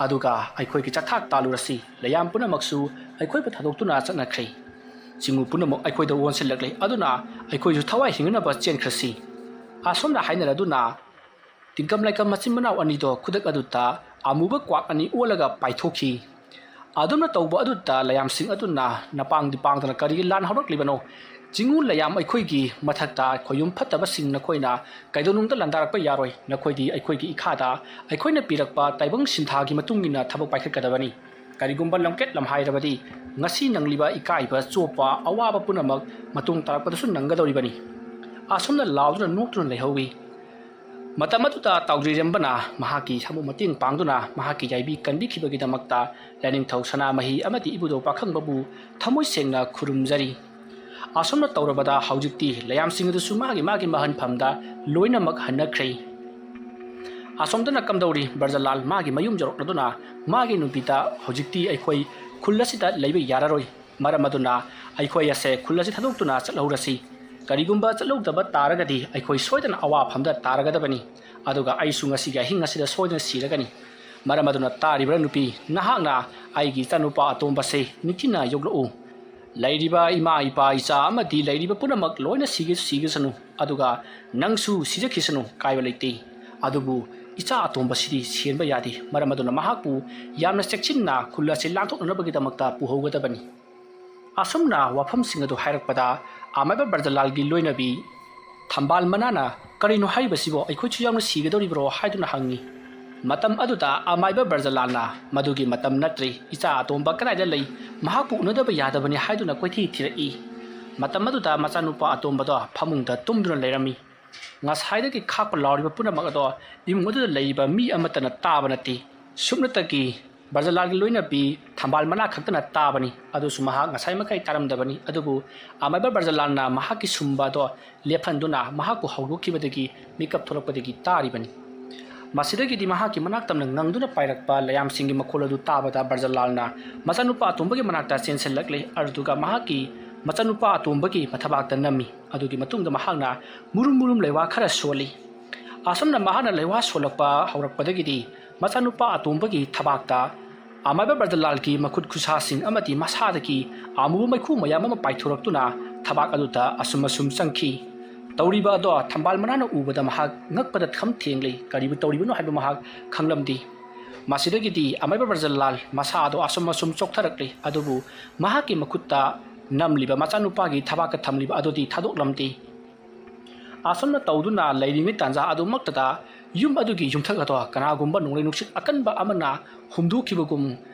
ꯑꯗꯨꯒ ꯑꯩꯈꯣꯏꯒꯤ ꯆꯥꯊꯥꯛ ꯇꯥꯜꯂꯨꯔꯁꯤ꯫ ꯂꯩꯌꯥꯝ ꯄꯨꯝꯅꯃꯛꯁꯨ ꯑꯩꯈꯣꯏꯕꯨ ꯊꯥꯗꯣꯛꯇꯨꯅ ꯆꯠꯅꯈ꯭ꯔꯦ꯫ ꯆꯤꯡꯉꯨ ꯄꯨꯝꯅꯃꯛ ꯑꯩꯈꯣꯏꯗ ꯑꯣꯟꯁꯤꯜꯂꯛꯂꯦ, ꯑꯗꯨꯅ ꯑꯩꯈꯣꯏꯁꯨ ꯊꯋꯥꯏ ꯍꯤꯡꯅꯅꯕ ꯆꯦꯟꯈ꯭ꯔꯁꯤ"꯫ ꯑꯁꯨꯝꯅ ꯍꯥꯏꯅꯔꯗꯨꯅ ꯇꯤꯡꯀꯝ ꯂꯥꯏꯀꯝ ꯃꯆꯤꯟ ꯃꯅꯥꯎ ꯑꯅꯤꯗꯣ ꯈꯨꯗꯛ ꯑꯗꯨꯗ ꯑꯃꯨꯕ ꯀ꯭ꯋꯥꯛ ꯑꯅꯤ ꯑꯣꯜꯂꯒ ꯄꯥꯏꯊꯣꯛꯈꯤ꯫ ꯑꯗꯨꯝꯅ ꯇꯧꯕ ꯑꯗꯨꯗ ꯂꯩꯌꯥꯝꯁꯤꯡ ꯑꯗꯨꯅ ꯅꯄꯥꯡꯗꯤ ꯄꯥꯡꯗꯅ ꯀꯔꯤꯒꯤ ꯂꯥꯟ ꯍꯧꯔꯛꯂꯤꯕꯅꯣ? ꯆꯤꯡꯉꯨ ꯂꯩꯌꯥꯝ ꯑꯩꯈꯣꯏꯒꯤ ꯃꯊꯛꯇ ꯈꯣꯌꯨꯝ ꯐꯠꯇꯕꯁꯤꯡ ꯅꯈꯣꯏꯅ ꯀꯩꯗꯧꯅꯨꯡꯗ ꯂꯥꯟꯗꯥꯔꯛꯄ ꯌꯥꯔꯣꯏ꯫ ꯅꯈꯣꯏꯗꯤ ꯑꯩꯈꯣꯏꯒꯤ ꯏꯈꯥꯗ ꯑꯩꯈꯣꯏꯅ ꯄꯤꯔꯛꯄ ꯇꯥꯏꯕꯪ ꯁꯤꯟꯊꯥꯒꯤ ꯃꯇꯨꯡ ꯏꯟꯅ ꯊꯕꯛ ꯄꯥꯏꯈꯠꯀꯗꯕꯅꯤ꯫ ꯀꯔꯤꯒꯨꯝꯕ ꯂꯝꯀꯦꯠ ꯂꯝꯍꯥꯏꯔꯕꯗꯤ ꯉꯁꯤ ꯅꯪꯂꯤꯕ ꯏꯀꯥꯏꯕ, ꯆꯣꯞꯄ, ꯑꯋꯥꯕ ꯄꯨꯝꯅꯃꯛ ꯃꯇꯨꯡ ꯇꯥꯔꯛꯄꯗꯁꯨ ꯅꯪꯒꯗꯧꯔꯤꯕꯅꯤ꯫ ꯑꯁꯨꯝꯅ ꯂꯥꯎꯗꯨꯅ ꯅꯣꯛꯇꯨꯅ ꯂꯩꯍꯧꯏ꯫ ꯃꯇꯝ ꯑꯗꯨꯗ ꯇꯥꯎꯗ꯭ꯔꯤꯔꯦꯝꯕꯅ ꯃꯍꯥꯛꯀꯤ ꯁꯥꯃꯨ ꯃꯇꯦꯡ ꯄꯥꯡꯗꯨꯅ ꯃꯍꯥꯛꯀꯤ ꯌꯥꯏꯕꯤ ꯀꯟꯕꯤꯈꯤꯕꯒꯤꯗꯃꯛꯇ ꯂꯥꯏꯅꯤꯡꯊꯧ ꯁꯅꯥꯃꯍꯤ ꯑꯃꯗꯤ ꯏꯕꯨꯙꯧ ꯄꯥꯈꯪꯕꯕꯨ ꯊꯃꯣꯏ ꯁꯦꯡꯅ ꯈꯨꯔꯨꯝꯖꯔꯤ꯫ ꯑꯁꯨꯝꯅ ꯇꯧꯔꯕꯗ ꯍꯧꯖꯤꯛꯇꯤ ꯂꯩꯌꯥꯝꯁꯤꯡ ꯑꯗꯨꯁꯨ ꯃꯥꯒꯤ ꯃꯥꯒꯤ ꯃꯍꯟꯐꯝꯗ ꯂꯣꯏꯅꯃꯛ ꯍꯟꯅꯈ꯭ꯔꯦ꯫ ꯑꯁꯣꯝꯗꯅ ꯀꯝꯗꯧꯔꯤ? ꯕ꯭ꯔꯖꯂꯥꯜ ꯃꯥꯒꯤ ꯃꯌꯨꯝ ꯌꯧꯔꯛꯂꯗꯨꯅ ꯃꯥꯒꯤ ꯅꯨꯄꯤꯗ, "ꯍꯧꯖꯤꯛꯇꯤ ꯑꯩꯈꯣꯏ ꯈꯨꯜ ꯑꯁꯤꯗ ꯂꯩꯕ ꯌꯥꯔꯔꯣꯏ꯫ ꯃꯔꯝ ꯑꯗꯨꯅ ꯑꯩꯈꯣꯏ ꯑꯁꯦ ꯈꯨꯜ ꯑꯁꯤ ꯊꯥꯗꯣꯛꯇꯨꯅ ꯆꯠꯍꯧꯔꯁꯤ꯫ ꯀꯔꯤꯒꯨꯝꯕ ꯆꯠꯍꯧꯗꯕ ꯇꯥꯔꯒꯗꯤ ꯑꯩꯈꯣꯏ ꯁꯣꯏꯗꯅ ꯑꯋꯥꯐꯝꯗ ꯇꯥꯔꯒꯗꯕꯅꯤ꯫ ꯑꯗꯨꯒ ꯑꯩꯁꯨ ꯉꯁꯤꯒꯤ ꯑꯍꯤꯡ ꯑꯁꯤꯗ ꯁꯣꯏꯗꯅ ꯁꯤꯔꯒꯅꯤ꯫ ꯃꯔꯝ ꯑꯗꯨꯅ ꯇꯥꯔꯤꯕ꯭ꯔꯥ ꯅꯨꯄꯤ, ꯅꯍꯥꯛꯅ ꯑꯩꯒꯤ ꯏꯆꯥꯅꯨꯄꯥ ꯑꯇꯣꯝꯕꯁꯦ ꯅꯤꯡꯊꯤꯅ ꯌꯣꯛꯂꯛꯎ꯫ ꯂꯩꯔꯤꯕ ꯏꯃꯥ, ꯏꯄꯥ, ꯏꯆꯥ ꯑꯃꯗꯤ ꯂꯩꯔꯤꯕ ꯄꯨꯝꯅꯃꯛ ꯂꯣꯏꯅ ꯁꯤꯒꯦꯁꯨ ꯁꯤꯒꯁꯅꯨ, ꯑꯗꯨꯒ ꯅꯪꯁꯨ ꯁꯤꯖꯈꯤꯁꯅꯨ, ꯀꯥꯏꯕ ꯂꯩꯇꯦ꯫ ꯑꯗꯨꯕꯨ ꯏꯆꯥ ꯑꯇꯣꯝꯕꯁꯤꯗꯤ ꯁꯦꯟꯕ ꯌꯥꯗꯦ꯫ ꯃꯔꯝ ꯑꯗꯨꯅ ꯃꯍꯥꯛꯄꯨ ꯌꯥꯝꯅ ꯆꯦꯛꯁꯤꯟꯅ ꯈꯨꯜ ꯑꯁꯤ ꯂꯥꯟꯊꯣꯛꯅꯅꯕꯒꯤꯗꯃꯛꯇ ꯄꯨꯍꯧꯒꯗꯕꯅꯤ꯫ ꯑꯁꯨꯝꯅ ꯋꯥꯐꯝꯁꯤꯡ ꯑꯗꯨ ꯍꯥꯏꯔꯛꯄꯗ ꯑꯃꯥꯏꯕ ꯕ꯭ꯔꯖꯂꯥꯜꯒꯤ ꯂꯣꯏꯅꯕꯤ ꯊꯝꯕꯥꯜ ꯃꯅꯥꯅ, "ꯀꯔꯤꯅꯣ ꯍꯥꯏꯔꯤꯕꯁꯤꯕꯣ? ꯑꯩꯈꯣꯏꯁꯨ ꯌꯥꯎꯅ ꯁꯤꯒꯗꯧꯔꯤꯕ꯭ꯔꯣ?" ꯍꯥꯏꯗꯨꯅ ꯍꯪꯉꯤ꯫ ꯃꯇꯝ ꯑꯗꯨꯗ ꯑꯃꯥꯏꯕ ꯕ꯭ꯔꯖꯂꯥꯜꯅ, "ꯃꯗꯨꯒꯤ ꯃꯇꯝ ꯅꯠꯇ꯭ꯔꯤ꯫ ꯏꯆꯥ ꯑꯇꯣꯝꯕ ꯀꯗꯥꯏꯗ ꯂꯩ? ꯃꯍꯥꯛꯄꯨ ꯎꯅꯗꯕ ꯌꯥꯗꯕꯅꯤ" ꯍꯥꯏꯗꯨꯅ ꯀꯣꯏꯊꯤ ꯊꯤꯔꯛꯏ꯫ ꯃꯇꯝ ꯑꯗꯨꯗ ꯃꯆꯥꯅꯨꯄꯥ ꯑꯇꯣꯝꯕꯗꯣ ꯐꯃꯨꯡꯗ ꯇꯨꯝꯗꯨꯅ ꯂꯩꯔꯝꯃꯤ꯫ ꯉꯁꯥꯏꯗꯒꯤ ꯈꯥꯛꯄ ꯂꯥꯎꯔꯤꯕ ꯄꯨꯝꯅꯃꯛ ꯑꯗꯣ ꯏꯃꯨꯡ ꯑꯗꯨꯗ ꯂꯩꯔꯤꯕ ꯃꯤ ꯑꯃꯠꯇꯅ ꯇꯥꯕ ꯅꯠꯇꯦ꯫ ꯁꯨꯞꯅꯇꯒꯤ ꯕ꯭ꯔꯖꯂꯥꯜꯒꯤ ꯂꯣꯏꯅꯕꯤ ꯊꯝꯕꯥꯜ ꯃꯅꯥ ꯈꯛꯇꯅ ꯇꯥꯕꯅꯤ꯫ ꯑꯗꯨꯁꯨ ꯃꯍꯥꯛ ꯉꯁꯥꯏ ꯃꯈꯩ ꯇꯥꯔꯝꯗꯕꯅꯤ꯫ ꯑꯗꯨꯕꯨ ꯑꯃꯥꯏꯕ ꯕ꯭ꯔꯖꯂꯥꯜꯅ ꯃꯍꯥꯛꯀꯤ ꯁꯨꯝꯕ ꯑꯗꯣ ꯂꯦꯞꯍꯟꯗꯨꯅ ꯃꯍꯥꯛꯄꯨ ꯍꯧꯗꯣꯛꯈꯤꯕꯗꯒꯤ ꯃꯤꯀꯞ ꯊꯣꯛꯂꯛꯄꯗꯒꯤ ꯇꯥꯔꯤꯕꯅꯤ꯫ ꯃꯁꯤꯗꯒꯤꯗꯤ ꯃꯍꯥꯛꯀꯤ ꯃꯅꯥꯛ ꯇꯝꯅ ꯉꯪꯗꯨꯅ ꯄꯥꯏꯔꯛꯄ ꯂꯌꯥꯝꯁꯤꯡꯒꯤ ꯃꯈꯣꯜ ꯑꯗꯨ ꯇꯥꯕꯗ ꯕ꯭ꯔꯖꯂꯥꯜꯅ ꯃꯆꯥꯅꯨꯄꯥ ꯑꯇꯣꯝꯕꯒꯤ ꯃꯅꯥꯛꯇ ꯆꯦꯟꯁꯤꯜꯂꯛꯂꯦ꯫ ꯑꯗꯨꯒ ꯃꯍꯥꯛꯀꯤ ꯃꯆꯥꯅꯨꯄꯥ ꯑꯇꯣꯝꯕꯒꯤ ꯃꯊꯕꯥꯛꯇ ꯅꯝꯃꯤ꯫ ꯑꯗꯨꯒꯤ ꯃꯇꯨꯡꯗ ꯃꯍꯥꯛꯅ ꯃꯨꯔꯨꯝ ꯃꯨꯔꯨꯝ ꯂꯩꯋꯥ ꯈꯔ ꯁꯣꯜꯂꯤ꯫ ꯑꯁꯨꯝꯅ ꯃꯍꯥꯛꯅ ꯂꯩꯋꯥ ꯁꯣꯜꯂꯛꯄ ꯍꯧꯔꯛꯄꯗꯒꯤꯗꯤ ꯃꯆꯥꯅꯨꯄꯥ ꯑꯇꯣꯝꯕꯒꯤ ꯊꯕꯥꯛꯇ ꯑꯃꯥꯏꯕ ꯕ꯭ꯔꯖꯂꯥꯜꯒꯤ ꯃꯈꯨꯠ ꯈꯨꯠꯁꯥꯁꯤꯡ ꯑꯃꯗꯤ ꯃꯁꯥꯗꯒꯤ ꯑꯃꯨꯕ ꯃꯩꯈꯨ ꯃꯌꯥꯝ ꯑꯃ ꯄꯥꯏꯊꯣꯔꯛꯇꯨꯅ ꯊꯕꯥꯛ ꯑꯗꯨꯗ ꯑꯁꯨꯝ ꯑꯁꯨꯝ ꯆꯪꯈꯤ꯫ ꯇꯧꯔꯤꯕ ꯑꯗꯣ ꯊꯝꯕꯥꯜ ꯃꯅꯥꯅ ꯎꯕꯗ ꯃꯍꯥꯛ ꯉꯛꯄꯗ ꯈꯝ ꯊꯦꯡꯂꯤ꯫ ꯀꯔꯤꯕꯨ ꯇꯧꯔꯤꯕꯅꯣ ꯍꯥꯏꯕ ꯃꯍꯥꯛ ꯈꯪꯂꯝꯗꯦ꯫ ꯃꯁꯤꯗꯒꯤꯗꯤ ꯑꯃꯥꯏꯕ ꯕ꯭ꯔꯖꯂꯥꯜ ꯃꯁꯥ ꯑꯗꯣ ꯑꯁꯨꯝ ꯑꯁꯨꯝ ꯆꯣꯛꯊꯔꯛꯂꯤ꯫ ꯑꯗꯨꯕꯨ ꯃꯍꯥꯛꯀꯤ ꯃꯈꯨꯠꯇ ꯅꯝꯂꯤꯕ ꯃꯆꯥꯅꯨꯄꯥꯒꯤ ꯊꯕꯥꯛꯇ ꯊꯝꯂꯤꯕ ꯑꯗꯨꯗꯤ ꯊꯥꯗꯣꯛꯂꯝꯗꯦ꯫ ꯑꯁꯨꯝꯅ ꯇꯧꯗꯨꯅ ꯂꯩꯔꯤꯉꯩ ꯇꯥꯟꯖꯥ ꯑꯗꯨꯃꯛꯇꯗ ꯌꯨꯝ ꯑꯗꯨꯒꯤ ꯌꯨꯝꯊꯛ ꯑꯗꯣ ꯀꯅꯥꯒꯨꯝꯕ ꯅꯣꯡꯂꯩ ꯅꯨꯡꯁꯤꯠ ꯑꯀꯟꯕ ꯑꯃꯅ ꯍꯨꯝꯗꯣꯛꯈꯤꯕꯒꯨꯝ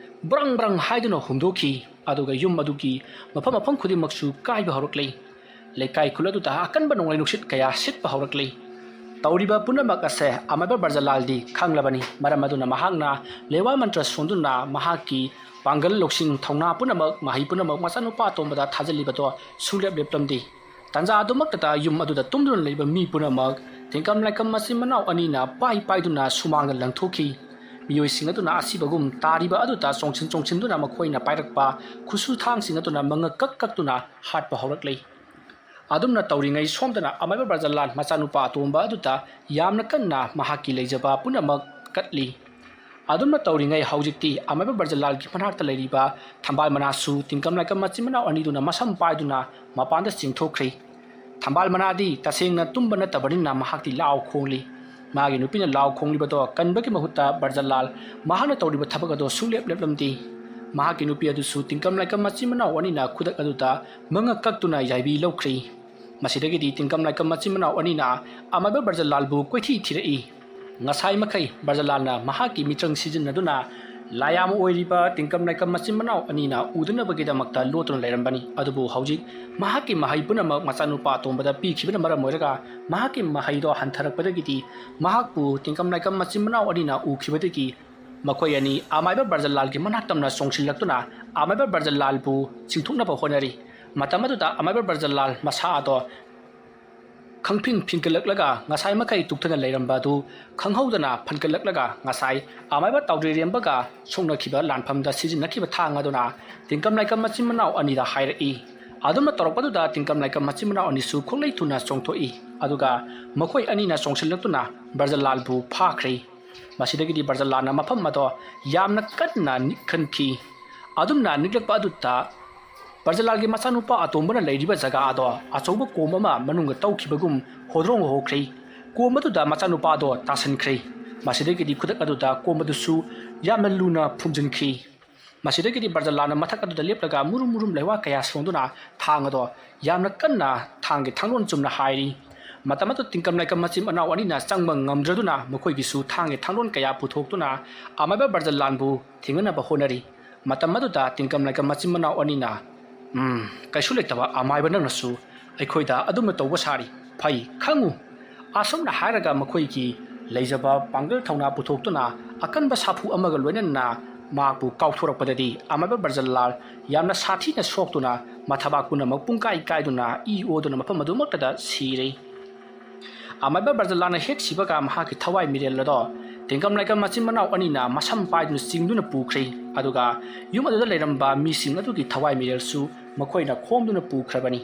ꯕ꯭ꯔꯪ ꯕ꯭ꯔꯪ ꯍꯥꯏꯗꯨꯅ ꯍꯨꯝꯗꯣꯛꯈꯤ꯫ ꯑꯗꯨꯒ ꯌꯨꯝ ꯑꯗꯨꯒꯤ ꯃꯐꯝ ꯃꯐꯝ ꯈꯨꯗꯤꯡꯃꯛꯁꯨ ꯀꯥꯏꯕ ꯍꯧꯔꯛꯂꯦ꯫ ꯂꯩꯀꯥꯏ ꯈꯨꯜ ꯑꯗꯨꯗ ꯑꯀꯟꯕ ꯅꯣꯡꯂꯩ ꯅꯨꯡꯁꯤꯠ ꯀꯌꯥ ꯁꯤꯠꯄ ꯍꯧꯔꯛꯂꯤ꯫ ꯇꯧꯔꯤꯕ ꯄꯨꯝꯅꯃꯛ ꯑꯁꯦ ꯑꯃꯥꯏꯕ ꯕ꯭ꯔꯖꯂꯥꯜꯗꯤ ꯈꯪꯂꯕꯅꯤ꯫ ꯃꯔꯝ ꯑꯗꯨꯅ ꯃꯍꯥꯛꯅ ꯂꯩꯋꯥ ꯃꯟꯇ꯭ꯔ ꯁꯣꯟꯗꯨꯅ ꯃꯍꯥꯛꯀꯤ ꯄꯥꯡꯒꯜ ꯂꯧꯁꯤꯡ ꯊꯧꯅꯥ ꯄꯨꯝꯅꯃꯛ, ꯃꯍꯩ ꯄꯨꯝꯅꯃꯛ ꯃꯆꯥꯅꯨꯄꯥ ꯑꯇꯣꯝꯕꯗ ꯊꯥꯖꯤꯜꯂꯤꯕꯗꯣ ꯁꯨꯡꯂꯦꯞ ꯂꯦꯞꯂꯝꯗꯦ꯫ ꯇꯥꯟꯖꯥ ꯑꯗꯨꯃꯛꯇꯗ ꯌꯨꯝ ꯑꯗꯨꯗ ꯇꯨꯝꯗꯨꯅ ꯂꯩꯕ ꯃꯤ ꯄꯨꯝꯅꯃꯛ ꯇꯤꯡꯀꯝ ꯂꯥꯏꯀꯝ ꯃꯆꯤꯟ ꯃꯅꯥꯎ ꯑꯅꯤꯅ ꯄꯥꯏ ꯄꯥꯏꯗꯨꯅ ꯁꯨꯃꯥꯡꯗ ꯂꯪꯊꯣꯛꯈꯤ꯫ ꯃꯤꯑꯣꯏꯁꯤꯡ ꯑꯗꯨꯅ ꯑꯁꯤꯕꯒꯨꯝ ꯇꯥꯔꯤꯕ ꯑꯗꯨꯗ ꯆꯣꯡꯁꯤꯟ ꯆꯣꯡꯁꯤꯟꯗꯨꯅ ꯃꯈꯣꯏꯅ ꯄꯥꯏꯔꯛꯄ ꯈꯨꯠꯁꯨ ꯊꯥꯡꯁꯤꯡ ꯑꯗꯨꯅ ꯃꯉꯛ ꯀꯛ ꯀꯛꯇꯨꯅ ꯍꯥꯠꯄ ꯍꯧꯔꯛꯂꯤ꯫ ꯑꯗꯨꯝꯅ ꯇꯧꯔꯤꯉꯩ ꯁꯣꯝꯗꯅ ꯑꯃꯥꯏꯕ ꯕ꯭ꯔꯖꯂꯥꯜ ꯃꯆꯥꯅꯨꯄꯥ ꯑꯇꯣꯝꯕ ꯑꯗꯨꯗ ꯌꯥꯝꯅ ꯀꯟꯅ ꯃꯍꯥꯛꯀꯤ ꯂꯩꯖꯕ ꯄꯨꯝꯅꯃꯛ ꯀꯠꯂꯤ꯫ ꯑꯗꯨꯝꯅ ꯇꯧꯔꯤꯉꯩ ꯍꯧꯖꯤꯛꯇꯤ ꯑꯃꯥꯏꯕ ꯕ꯭ꯔꯖꯂꯥꯜꯒꯤ ꯃꯅꯥꯛꯇ ꯂꯩꯔꯤꯕ ꯊꯝꯕꯥꯜ ꯃꯅꯥꯁꯨ ꯇꯤꯡꯀꯝ ꯂꯥꯏꯀꯝ ꯃꯆꯤꯟ ꯃꯅꯥꯎ ꯑꯅꯤꯗꯨꯅ ꯃꯁꯝ ꯄꯥꯏꯗꯨꯅ ꯃꯄꯥꯟꯗ ꯆꯤꯡꯊꯣꯛꯈ꯭ꯔꯤ꯫ ꯊꯝꯕꯥꯜ ꯃꯅꯥꯗꯤ ꯇꯁꯦꯡꯅ ꯇꯨꯝꯕ ꯅꯠꯇꯕꯅꯤꯅ ꯃꯍꯥꯛꯇꯤ ꯂꯥꯎ ꯈꯣꯡꯂꯤ꯫ ꯃꯥꯒꯤ ꯅꯨꯄꯤꯅ ꯂꯥꯎ ꯈꯣꯡꯂꯤꯕꯗꯣ ꯀꯟꯕꯒꯤ ꯃꯍꯨꯠꯇ ꯕ꯭ꯔꯖꯂꯥꯜ ꯃꯍꯥꯛꯅ ꯇꯧꯔꯤꯕ ꯊꯕꯛ ꯑꯗꯣ ꯁꯨꯡꯂꯦꯞ ꯂꯦꯞꯂꯝꯗꯦ꯫ ꯃꯍꯥꯛꯀꯤ ꯅꯨꯄꯤ ꯑꯗꯨꯁꯨ ꯇꯤꯡꯀꯝ ꯂꯥꯏꯀꯝ ꯃꯆꯤꯟ ꯃꯅꯥꯎ ꯑꯅꯤꯅ ꯈꯨꯗꯛ ꯑꯗꯨꯗ ꯃꯉꯛ ꯀꯛꯇꯨꯅ ꯌꯥꯏꯕꯤ ꯂꯧꯈ꯭ꯔꯦ꯫ ꯃꯁꯤꯗꯒꯤꯗꯤ ꯇꯤꯡꯀꯝ ꯂꯥꯏꯀꯝ ꯃꯆꯤꯟ ꯃꯅꯥꯎ ꯑꯅꯤꯅ ꯑꯃꯥꯏꯕ ꯕ꯭ꯔꯖꯂꯥꯜꯕꯨ ꯀꯣꯏꯊꯤ ꯊꯤꯔꯛꯏ꯫ ꯉꯁꯥꯏ ꯃꯈꯩ ꯕ꯭ꯔꯖꯂꯥꯜꯅ ꯃꯍꯥꯛꯀꯤ ꯃꯤꯇ꯭ꯔꯪ ꯁꯤꯖꯤꯟꯅꯗꯨꯅ ꯂꯥꯌꯥꯝ ꯑꯣꯏꯔꯤꯕ ꯇꯤꯡꯀꯝ ꯂꯥꯏꯀꯝ ꯃꯆꯤꯟ ꯃꯅꯥꯎ ꯑꯅꯤꯅ ꯎꯗꯅꯕꯒꯤꯗꯃꯛꯇ ꯂꯣꯠꯇꯨꯅ ꯂꯩꯔꯝꯕꯅꯤ꯫ ꯑꯗꯨꯕꯨ ꯍꯧꯖꯤꯛ ꯃꯍꯥꯛꯀꯤ ꯃꯍꯩ ꯄꯨꯝꯅꯃꯛ ꯃꯆꯥꯅꯨꯄꯥ ꯑꯇꯣꯝꯕꯗ ꯄꯤꯈꯤꯕꯅ ꯃꯔꯝ ꯑꯣꯏꯔꯒ ꯃꯍꯥꯛꯀꯤ ꯃꯍꯩꯗꯣ ꯍꯟꯊꯔꯛꯄꯗꯒꯤꯗꯤ ꯃꯍꯥꯛꯄꯨ ꯇꯤꯡꯀꯝ ꯂꯥꯏꯀꯝ ꯃꯆꯤꯟ ꯃꯅꯥꯎ ꯑꯅꯤꯅ ꯎꯈꯤꯕꯗꯒꯤ ꯃꯈꯣꯏ ꯑꯅꯤ ꯑꯃꯥꯏꯕ ꯕ꯭ꯔꯖꯂꯥꯜꯒꯤ ꯃꯅꯥꯛ ꯇꯝꯅ ꯆꯣꯡꯁꯤꯜꯂꯛꯇꯨꯅ ꯑꯃꯥꯏꯕ ꯕ꯭ꯔꯖꯂꯥꯜꯕꯨ ꯆꯤꯡꯊꯣꯛꯅꯕ ꯍꯣꯠꯅꯔꯤ꯫ ꯃꯇꯝ ꯑꯗꯨꯗ ꯑꯃꯥꯏꯕ ꯕ꯭ꯔꯖꯂꯥꯜ ꯃꯁꯥ ꯑꯗꯣ ꯈꯪꯐꯤꯡ ꯐꯤꯡꯀꯠꯂꯛꯂꯒ ꯉꯁꯥꯏ ꯃꯈꯩ ꯇꯨꯛꯊꯅ ꯂꯩꯔꯝꯕ ꯑꯗꯨ ꯈꯪꯍꯧꯗꯅ ꯐꯟꯀꯠꯂꯛꯂꯒ ꯉꯁꯥꯏ ꯑꯃꯥꯏꯕ ꯇꯥꯎꯗ꯭ꯔꯤꯔꯦꯝꯕꯒ ꯁꯣꯛꯅꯈꯤꯕ ꯂꯥꯟꯐꯝꯗ ꯁꯤꯖꯤꯟꯅꯈꯤꯕ ꯊꯥꯡ ꯑꯗꯨꯅ ꯇꯤꯡꯀꯝ ꯂꯥꯏꯀꯝ ꯃꯆꯤꯟ ꯃꯅꯥꯎ ꯑꯅꯤꯗ ꯍꯥꯏꯔꯛꯏ꯫ ꯑꯗꯨꯝꯅ ꯇꯧꯔꯛꯄꯗꯨꯗ ꯇꯤꯡꯀꯝ ꯂꯥꯏꯀꯝ ꯃꯆꯤꯟ ꯃꯅꯥꯎ ꯑꯅꯤꯁꯨ ꯈꯣꯡꯂꯩ ꯊꯨꯅ ꯆꯣꯡꯊꯣꯛꯏ꯫ ꯑꯗꯨꯒ ꯃꯈꯣꯏ ꯑꯅꯤꯅ ꯆꯣꯡꯁꯤꯜꯂꯛꯇꯨꯅ ꯕ꯭ꯔꯖꯂꯥꯜꯕꯨ ꯐꯥꯈ꯭ꯔꯦ꯫ ꯃꯁꯤꯗꯒꯤꯗꯤ ꯕ꯭ꯔꯖꯂꯥꯜꯅ ꯃꯐꯝ ꯑꯗꯣ ꯌꯥꯝꯅ ꯀꯟꯅ ꯅꯤꯛꯍꯟꯈꯤ꯫ ꯑꯗꯨꯝꯅ ꯅꯤꯛꯂꯛꯄ ꯑꯗꯨꯗ ꯕ꯭ꯔꯖꯂꯥꯜꯒꯤ ꯃꯆꯥꯅꯨꯄꯥ ꯑꯇꯣꯝꯕꯅ ꯂꯩꯔꯤꯕ ꯖꯒꯥ ꯑꯗꯣ ꯑꯆꯧꯕ ꯀꯣꯝ ꯑꯃ ꯃꯅꯨꯡꯗ ꯇꯧꯈꯤꯕꯒꯨꯝ ꯍꯣꯗ꯭ꯔꯣꯡ ꯍꯣꯈ꯭ꯔꯦ꯫ ꯀꯣꯝ ꯑꯗꯨꯗ ꯃꯆꯥꯅꯨꯄꯥ ꯑꯗꯣ ꯇꯥꯁꯤꯟꯈ꯭ꯔꯦ꯫ ꯃꯁꯤꯗꯒꯤꯗꯤ ꯈꯨꯗꯛ ꯑꯗꯨꯗ ꯀꯣꯝ ꯑꯗꯨꯁꯨ ꯌꯥꯝꯅ ꯂꯨꯅ ꯐꯨꯝꯖꯤꯟꯈꯤ꯫ ꯃꯁꯤꯗꯒꯤꯗꯤ ꯕ꯭ꯔꯖꯂꯥꯜꯅ ꯃꯊꯛ ꯑꯗꯨꯗ ꯂꯦꯞꯂꯒ ꯃꯨꯔꯨꯝ ꯃꯨꯔꯨꯝ ꯂꯩꯋꯥ ꯀꯌꯥ ꯁꯣꯡꯗꯨꯅ ꯊꯥꯡ ꯑꯗꯣ ꯌꯥꯝꯅ ꯀꯟꯅ ꯊꯥꯡꯒꯤ ꯊꯥꯡꯂꯣꯟ ꯆꯨꯝꯅ ꯍꯥꯏꯔꯤ꯫ ꯃꯇꯝ ꯑꯗꯨ ꯇꯤꯡꯀꯝ ꯂꯥꯏꯀꯝ ꯃꯆꯤꯟ ꯃꯅꯥꯎ ꯑꯅꯤꯅ ꯆꯪꯕ ꯉꯝꯗ꯭ꯔꯗꯨꯅ ꯃꯈꯣꯏꯒꯤꯁꯨ ꯊꯥꯡꯒꯤ ꯊꯥꯡꯂꯣꯟ ꯀꯌꯥ ꯄꯨꯊꯣꯛꯇꯨꯅ ꯑꯃꯥꯏꯕ ꯕ꯭ꯔꯖꯂꯥꯜꯕꯨ ꯊꯦꯡꯅꯅꯕ ꯍꯣꯠꯅꯔꯤ꯫ ꯃꯇꯝ ꯑꯗꯨꯗ ꯇꯤꯡꯀꯝ ꯂꯥꯏꯀꯝ ꯃꯆꯤꯟ ꯃꯅꯥꯎ ꯑꯅꯤꯅ, "ꯎꯝ, ꯀꯩꯁꯨ ꯂꯩꯇꯕ ꯑꯃꯥꯏꯕ ꯅꯪꯅꯁꯨ ꯑꯩꯈꯣꯏꯗ ꯑꯗꯨꯝꯅ ꯇꯧꯕ ꯁꯥꯔꯤ꯫ ꯐꯩ, ꯈꯪꯉꯨ!" ꯑꯁꯨꯝꯅ ꯍꯥꯏꯔꯒ ꯃꯈꯣꯏꯒꯤ ꯂꯩꯖꯕ ꯄꯥꯡꯒꯜ ꯊꯧꯅꯥ ꯄꯨꯊꯣꯛꯇꯨꯅ ꯑꯀꯟꯕ ꯁꯥꯐꯨ ꯑꯃꯒ ꯂꯣꯏꯅꯅ ꯃꯍꯥꯛꯄꯨ ꯀꯥꯎꯊꯣꯔꯛꯄꯗꯗꯤ ꯑꯃꯥꯏꯕ ꯕ꯭ꯔꯖꯂꯥꯜ ꯌꯥꯝꯅ ꯁꯥꯊꯤꯅ ꯁꯣꯛꯇꯨꯅ ꯃꯊꯕꯥꯛ ꯄꯨꯝꯅꯃꯛ ꯄꯨꯡꯀꯥꯏ ꯀꯥꯏꯗꯨꯅ ꯏ ꯑꯣꯗꯨꯅ ꯃꯐꯝ ꯑꯗꯨꯃꯛꯇꯗ ꯁꯤꯔꯦ꯫ ꯑꯃꯥꯏꯕ ꯕ꯭ꯔꯖꯂꯥꯜꯅ ꯍꯦꯛ ꯁꯤꯕꯒ ꯃꯍꯥꯛꯀꯤ ꯊꯋꯥꯏ ꯃꯤꯔꯦꯜ ꯑꯗꯣ ꯇꯦꯡꯀꯝ ꯂꯥꯏꯀꯝ ꯃꯆꯤꯟ ꯃꯅꯥꯎ ꯑꯅꯤꯅ ꯃꯁꯝ ꯄꯥꯏꯗꯨꯅ ꯆꯤꯡꯗꯨꯅ ꯄꯨꯈ꯭ꯔꯦ꯫ ꯑꯗꯨꯒ ꯌꯨꯝ ꯑꯗꯨꯗ ꯂꯩꯔꯝꯕ ꯃꯤꯁꯤꯡ ꯑꯗꯨꯒꯤ ꯊꯋꯥꯏ ꯃꯤꯔꯦꯜꯁꯨ ꯃꯈꯣꯏꯅ ꯈꯣꯝꯗꯨꯅ ꯄꯨꯈ꯭ꯔꯕꯅꯤ꯫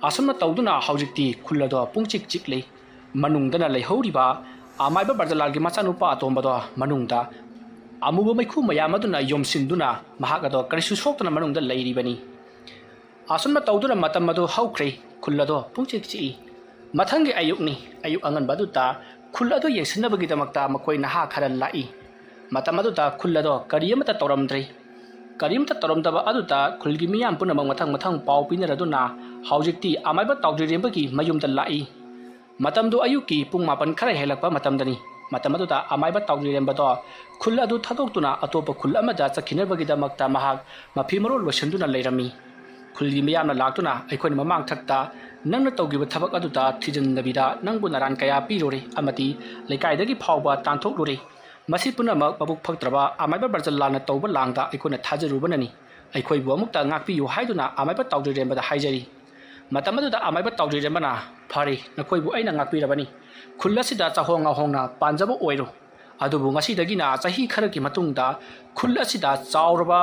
ꯑꯁꯨꯝꯅ ꯇꯧꯗꯨꯅ ꯍꯧꯖꯤꯛꯇꯤ ꯈꯨꯜ ꯑꯗꯣ ꯄꯨꯡꯆꯤꯛ ꯆꯤꯛꯂꯤ꯫ ꯃꯅꯨꯡꯗꯅ ꯂꯩꯍꯧꯔꯤꯕ ꯑꯃꯥꯏꯕ ꯕ꯭ꯔꯖꯂꯥꯜꯒꯤ ꯃꯆꯥꯅꯨꯄꯥ ꯑꯇꯣꯝꯕꯗꯣ ꯃꯅꯨꯡꯗ ꯑꯃꯨꯕ ꯃꯩꯈꯨ ꯃꯌꯥꯝ ꯑꯗꯨꯅ ꯌꯣꯝꯁꯤꯟꯗꯨꯅ ꯃꯍꯥꯛ ꯑꯗꯣ ꯀꯔꯤꯁꯨ ꯁꯣꯛꯇꯅ ꯃꯅꯨꯡꯗ ꯂꯩꯔꯤꯕꯅꯤ꯫ ꯑꯁꯨꯝꯅ ꯇꯧꯗꯨꯅ ꯃꯇꯝ ꯑꯗꯨ ꯍꯧꯈ꯭ꯔꯦ꯫ ꯈꯨꯜ ꯑꯗꯣ ꯄꯨꯡꯆꯤꯛ ꯆꯤꯛꯏ꯫ ꯃꯊꯪꯒꯤ ꯑꯌꯨꯛꯅꯤ꯫ ꯑꯌꯨꯛ ꯑꯉꯟꯕ ꯑꯗꯨꯗ ꯈꯨꯜ ꯑꯗꯨ ꯌꯦꯡꯁꯤꯟꯅꯕꯒꯤꯗꯃꯛꯇ ꯃꯈꯣꯏ ꯅꯍꯥ ꯈꯔ ꯂꯥꯛꯏ꯫ ꯃꯇꯝ ꯑꯗꯨꯗ ꯈꯨꯜ ꯑꯗꯣ ꯀꯔꯤ ꯑꯃꯠꯇ ꯇꯧꯔꯝꯗ꯭ꯔꯤ꯫ ꯀꯔꯤꯝꯇ ꯇꯧꯔꯝꯗꯕ ꯑꯗꯨꯗ ꯈꯨꯜꯒꯤ ꯃꯤꯌꯥꯝ ꯄꯨꯝꯅꯃꯛ ꯃꯊꯪ ꯃꯊꯪ ꯄꯥꯎ ꯄꯤꯅꯔꯗꯨꯅ ꯍꯧꯖꯤꯛꯇꯤ ꯑꯃꯥꯏꯕ ꯇꯥꯎꯗ꯭ꯔꯤꯔꯦꯝꯕꯒꯤ ꯃꯌꯨꯝꯗ ꯂꯥꯛꯏ꯫ ꯃꯇꯝꯗꯨ ꯑꯌꯨꯛꯀꯤ ꯄꯨꯡ ꯃꯥꯄꯟ ꯈꯔ ꯍꯦꯜꯂꯛꯄ ꯃꯇꯝꯗꯅꯤ꯫ ꯃꯇꯝ ꯑꯗꯨꯗ ꯑꯃꯥꯏꯕ ꯇꯥꯎꯗ꯭ꯔꯤꯔꯦꯝꯕꯗꯣ ꯈꯨꯜ ꯑꯗꯨ ꯊꯥꯗꯣꯛꯇꯨꯅ ꯑꯇꯣꯞꯄ ꯈꯨꯜ ꯑꯃꯗ ꯆꯠꯈꯤꯅꯕꯒꯤꯗꯃꯛꯇ ꯃꯍꯥꯛ ꯃꯐꯤ ꯃꯔꯣꯜ ꯂꯣꯏꯁꯤꯟꯗꯨꯅ ꯂꯩꯔꯝꯃꯤ꯫ ꯈꯨꯜꯒꯤ ꯃꯤꯌꯥꯝꯅ ꯂꯥꯛꯇꯨꯅ ꯑꯩꯈꯣꯏꯅ ꯃꯃꯥꯡ ꯊꯛꯇ ꯅꯪꯅ ꯇꯧꯈꯤꯕ ꯊꯕꯛ ꯑꯗꯨꯗ ꯊꯤꯖꯤꯟꯗꯕꯤꯗ ꯅꯪꯕꯨ ꯅꯔꯥꯟ ꯀꯌꯥ ꯄꯤꯔꯨꯔꯦ ꯑꯃꯗꯤ ꯂꯩꯀꯥꯏꯗꯒꯤ ꯐꯥꯎꯕ ꯇꯥꯟꯊꯣꯛꯂꯨꯔꯦ꯫ ꯃꯁꯤ ꯄꯨꯝꯅꯃꯛ ꯃꯕꯨꯛ ꯐꯠꯇ꯭ꯔꯕ ꯑꯃꯥꯏꯕ ꯕ꯭ꯔꯖꯂꯥꯜꯅ ꯇꯧꯕ ꯂꯥꯡꯗ ꯑꯩꯈꯣꯏꯅ ꯊꯥꯖꯔꯨꯕꯅꯅꯤ꯫ ꯑꯩꯈꯣꯏꯕꯨ ꯑꯃꯨꯛꯇ ꯉꯥꯛꯄꯤꯌꯨ ꯍꯥꯏꯗꯨꯅ ꯑꯃꯥꯏꯕ ꯇꯥꯎꯗ꯭ꯔꯤꯔꯦꯝꯕꯗ ꯍꯥꯏꯖꯔꯤ꯫ ꯃꯇꯝ ꯑꯗꯨꯗ ꯑꯃꯥꯏꯕ ꯇꯥꯎꯗ꯭ꯔꯤꯔꯦꯝꯕꯅ, "ꯐꯔꯦ, ꯅꯈꯣꯏꯕꯨ ꯑꯩꯅ ꯉꯥꯛꯄꯤꯔꯕꯅꯤ꯫ ꯈꯨꯜ ꯑꯁꯤꯗ ꯆꯥꯍꯣꯡ ꯉꯥꯍꯣꯡꯅ ꯄꯥꯟꯖꯕ ꯑꯣꯏꯔꯣ꯫ ꯑꯗꯨꯕꯨ ꯉꯁꯤꯗꯒꯤꯅ ꯆꯍꯤ ꯈꯔꯒꯤ ꯃꯇꯨꯡꯗ ꯈꯨꯜ ꯑꯁꯤꯗ ꯆꯥꯎꯔꯕ,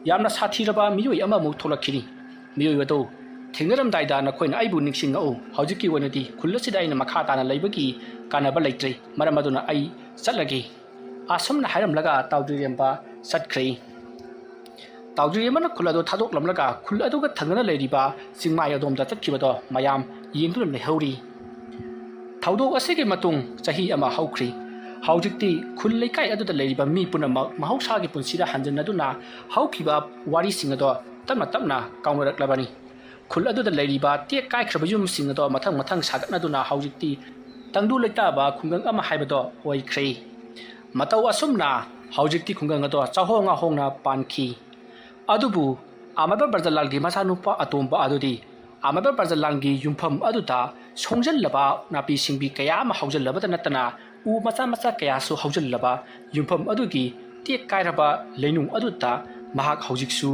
ꯌꯥꯝꯅ ꯁꯥꯊꯤꯔꯕ ꯃꯤꯑꯣꯏ ꯑꯃꯃꯨꯛ ꯊꯣꯛꯂꯛꯈꯤꯅꯤ꯫ ꯃꯤꯑꯣꯏ ꯑꯗꯨ ꯊꯦꯡꯅꯔꯝꯗꯥꯏꯗ ꯅꯈꯣꯏꯅ ꯑꯩꯕꯨ ꯅꯤꯡꯁꯤꯡꯉꯛꯎ꯫ ꯍꯧꯖꯤꯛꯀꯤ ꯑꯣꯏꯅꯗꯤ ꯈꯨꯜ ꯑꯁꯤꯗ ꯑꯩꯅ ꯃꯈꯥ ꯇꯥꯅ ꯂꯩꯕꯒꯤ ꯀꯥꯟꯅꯕ ꯂꯩꯇ꯭ꯔꯦ꯫ ꯃꯔꯝ ꯑꯗꯨꯅ ꯑꯩ ꯆꯠꯂꯒꯦ꯫" ꯑꯁꯨꯝꯅ ꯍꯥꯏꯔꯝꯂꯒ ꯇꯥꯎꯗ꯭ꯔꯤꯔꯦꯝꯕ ꯆꯠꯈ꯭ꯔꯦ꯫ ꯇꯥꯎꯗ꯭ꯔꯤꯔꯦꯝꯕꯅ ꯈꯨꯜ ꯑꯗꯨ ꯊꯥꯗꯣꯛꯂꯝꯂꯒ ꯈꯨꯜ ꯑꯗꯨꯒ ꯊꯪꯅꯅ ꯂꯩꯔꯤꯕ ꯆꯤꯡꯃꯥꯏ ꯑꯗꯣꯝꯗ ꯆꯠꯈꯤꯕꯗꯣ ꯃꯌꯥꯝ ꯌꯦꯡꯗꯨꯅ ꯂꯩꯍꯧꯔꯤ꯫ ꯊꯧꯗꯣꯛ ꯑꯁꯤꯒꯤ ꯃꯇꯨꯡ ꯆꯍꯤ ꯑꯃ ꯍꯧꯈ꯭ꯔꯤ꯫ ꯍꯧꯖꯤꯛꯇꯤ ꯈꯨꯜ ꯂꯩꯀꯥꯏ ꯑꯗꯨꯗ ꯂꯩꯔꯤꯕ ꯃꯤ ꯄꯨꯝꯅꯃꯛ ꯃꯍꯧꯁꯥꯒꯤ ꯄꯨꯟꯁꯤꯗ ꯍꯟꯖꯤꯟꯅꯗꯨꯅ ꯍꯧꯈꯤꯕ ꯋꯥꯔꯤꯁꯤꯡ ꯑꯗꯣ ꯇꯞꯅ ꯇꯞꯅ ꯀꯥꯎꯅꯔꯛꯂꯕꯅꯤ꯫ ꯈꯨꯜ ꯑꯗꯨꯗ ꯂꯩꯔꯤꯕ ꯇꯦꯛ ꯀꯥꯏꯈ꯭ꯔꯕ ꯌꯨꯝꯁꯤꯡ ꯑꯗꯣ ꯃꯊꯪ ꯃꯊꯪ ꯁꯥꯒꯠꯅꯗꯨꯅ ꯍꯧꯖꯤꯛꯇꯤ ꯇꯪꯗꯨ ꯂꯩꯇꯥꯕ ꯈꯨꯡꯒꯪ ꯑꯃ ꯍꯥꯏꯕꯗꯣ ꯑꯣꯏꯈ꯭ꯔꯦ꯫ ꯃꯇꯧ ꯑꯁꯨꯝꯅ ꯍꯧꯖꯤꯛꯇꯤ ꯈꯨꯡꯒꯪ ꯑꯗꯣ ꯆꯥꯍꯣꯡ ꯉꯥꯍꯣꯡꯅ ꯄꯥꯟꯈꯤ꯫ ꯑꯗꯨꯕꯨ ꯑꯃꯥꯏꯕ ꯕ꯭ꯔꯖꯂꯥꯜꯒꯤ ꯃꯆꯥꯅꯨꯄꯥ ꯑꯇꯣꯝꯕ ꯑꯗꯨꯗꯤ ꯑꯃꯥꯏꯕ ꯕ꯭ꯔꯖꯂꯥꯜꯒꯤ ꯌꯨꯝꯐꯝ ꯑꯗꯨꯗ ꯁꯣꯡꯖꯜꯂꯕ ꯅꯥꯄꯤ ꯁꯤꯡꯕꯤ ꯀꯌꯥ ꯑꯃ ꯍꯧꯖꯤꯜꯂꯕꯇ ꯅꯠꯇꯅ ꯎ ꯃꯆꯥ ꯃꯆꯥ ꯀꯌꯥꯁꯨ ꯍꯧꯖꯤꯜꯂꯕ ꯌꯨꯝꯐꯝ ꯑꯗꯨꯒꯤ ꯇꯦꯛ ꯀꯥꯏꯔꯕ ꯂꯩꯅꯨꯡ ꯑꯗꯨꯗ ꯃꯍꯥꯛ ꯍꯧꯖꯤꯛꯁꯨ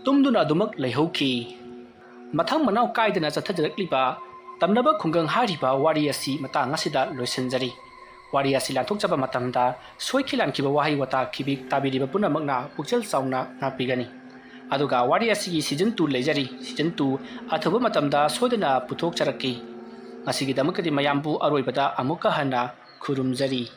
ꯇꯨꯝꯗꯨꯅ ꯑꯗꯨꯃꯛ ꯂꯩꯍꯧꯈꯤ꯫ ꯃꯊꯪ ꯃꯅꯥꯎ ꯀꯥꯏꯗꯅ ꯆꯠꯊꯖꯔꯛꯂꯤꯕ ꯇꯝꯅꯕ ꯈꯨꯡꯒꯪ ꯍꯥꯏꯔꯤꯕ ꯋꯥꯔꯤ ꯑꯁꯤ ꯃꯇꯥꯡ ꯑꯁꯤꯗ ꯂꯣꯏꯁꯤꯟꯖꯔꯤ꯫ ꯋꯥꯔꯤ ꯑꯁꯤ ꯂꯥꯟꯊꯣꯛꯆꯕ ꯃꯇꯝꯗ ꯁꯣꯏꯈꯤ ꯂꯥꯟꯈꯤꯕ ꯋꯥꯍꯩ ꯋꯥꯇꯥ ꯈꯤꯕꯤꯛ ꯇꯥꯕꯤꯔꯤꯕ ꯄꯨꯝꯅꯃꯛꯅ ꯄꯨꯛꯆꯦꯜ ꯆꯥꯎꯅ ꯉꯥꯛꯄꯤꯒꯅꯤ꯫ ꯑꯗꯨꯒ ꯋꯥꯔꯤ ꯑꯁꯤꯒꯤ season two ꯂꯩꯖꯔꯤ꯫ Season two ꯑꯊꯨꯕ ꯃꯇꯝꯗ ꯁꯣꯏꯗꯅ ꯄꯨꯊꯣꯛꯆꯔꯛꯀꯦ꯫ ꯉꯁꯤꯒꯤꯗꯃꯛꯇꯗꯤ ꯃꯌꯥꯝꯕꯨ ꯑꯔꯣꯏꯕꯗ ꯑꯃꯨꯛꯀ ꯍꯟꯅ ꯈꯨꯔꯨꯝꯖꯔꯤ꯫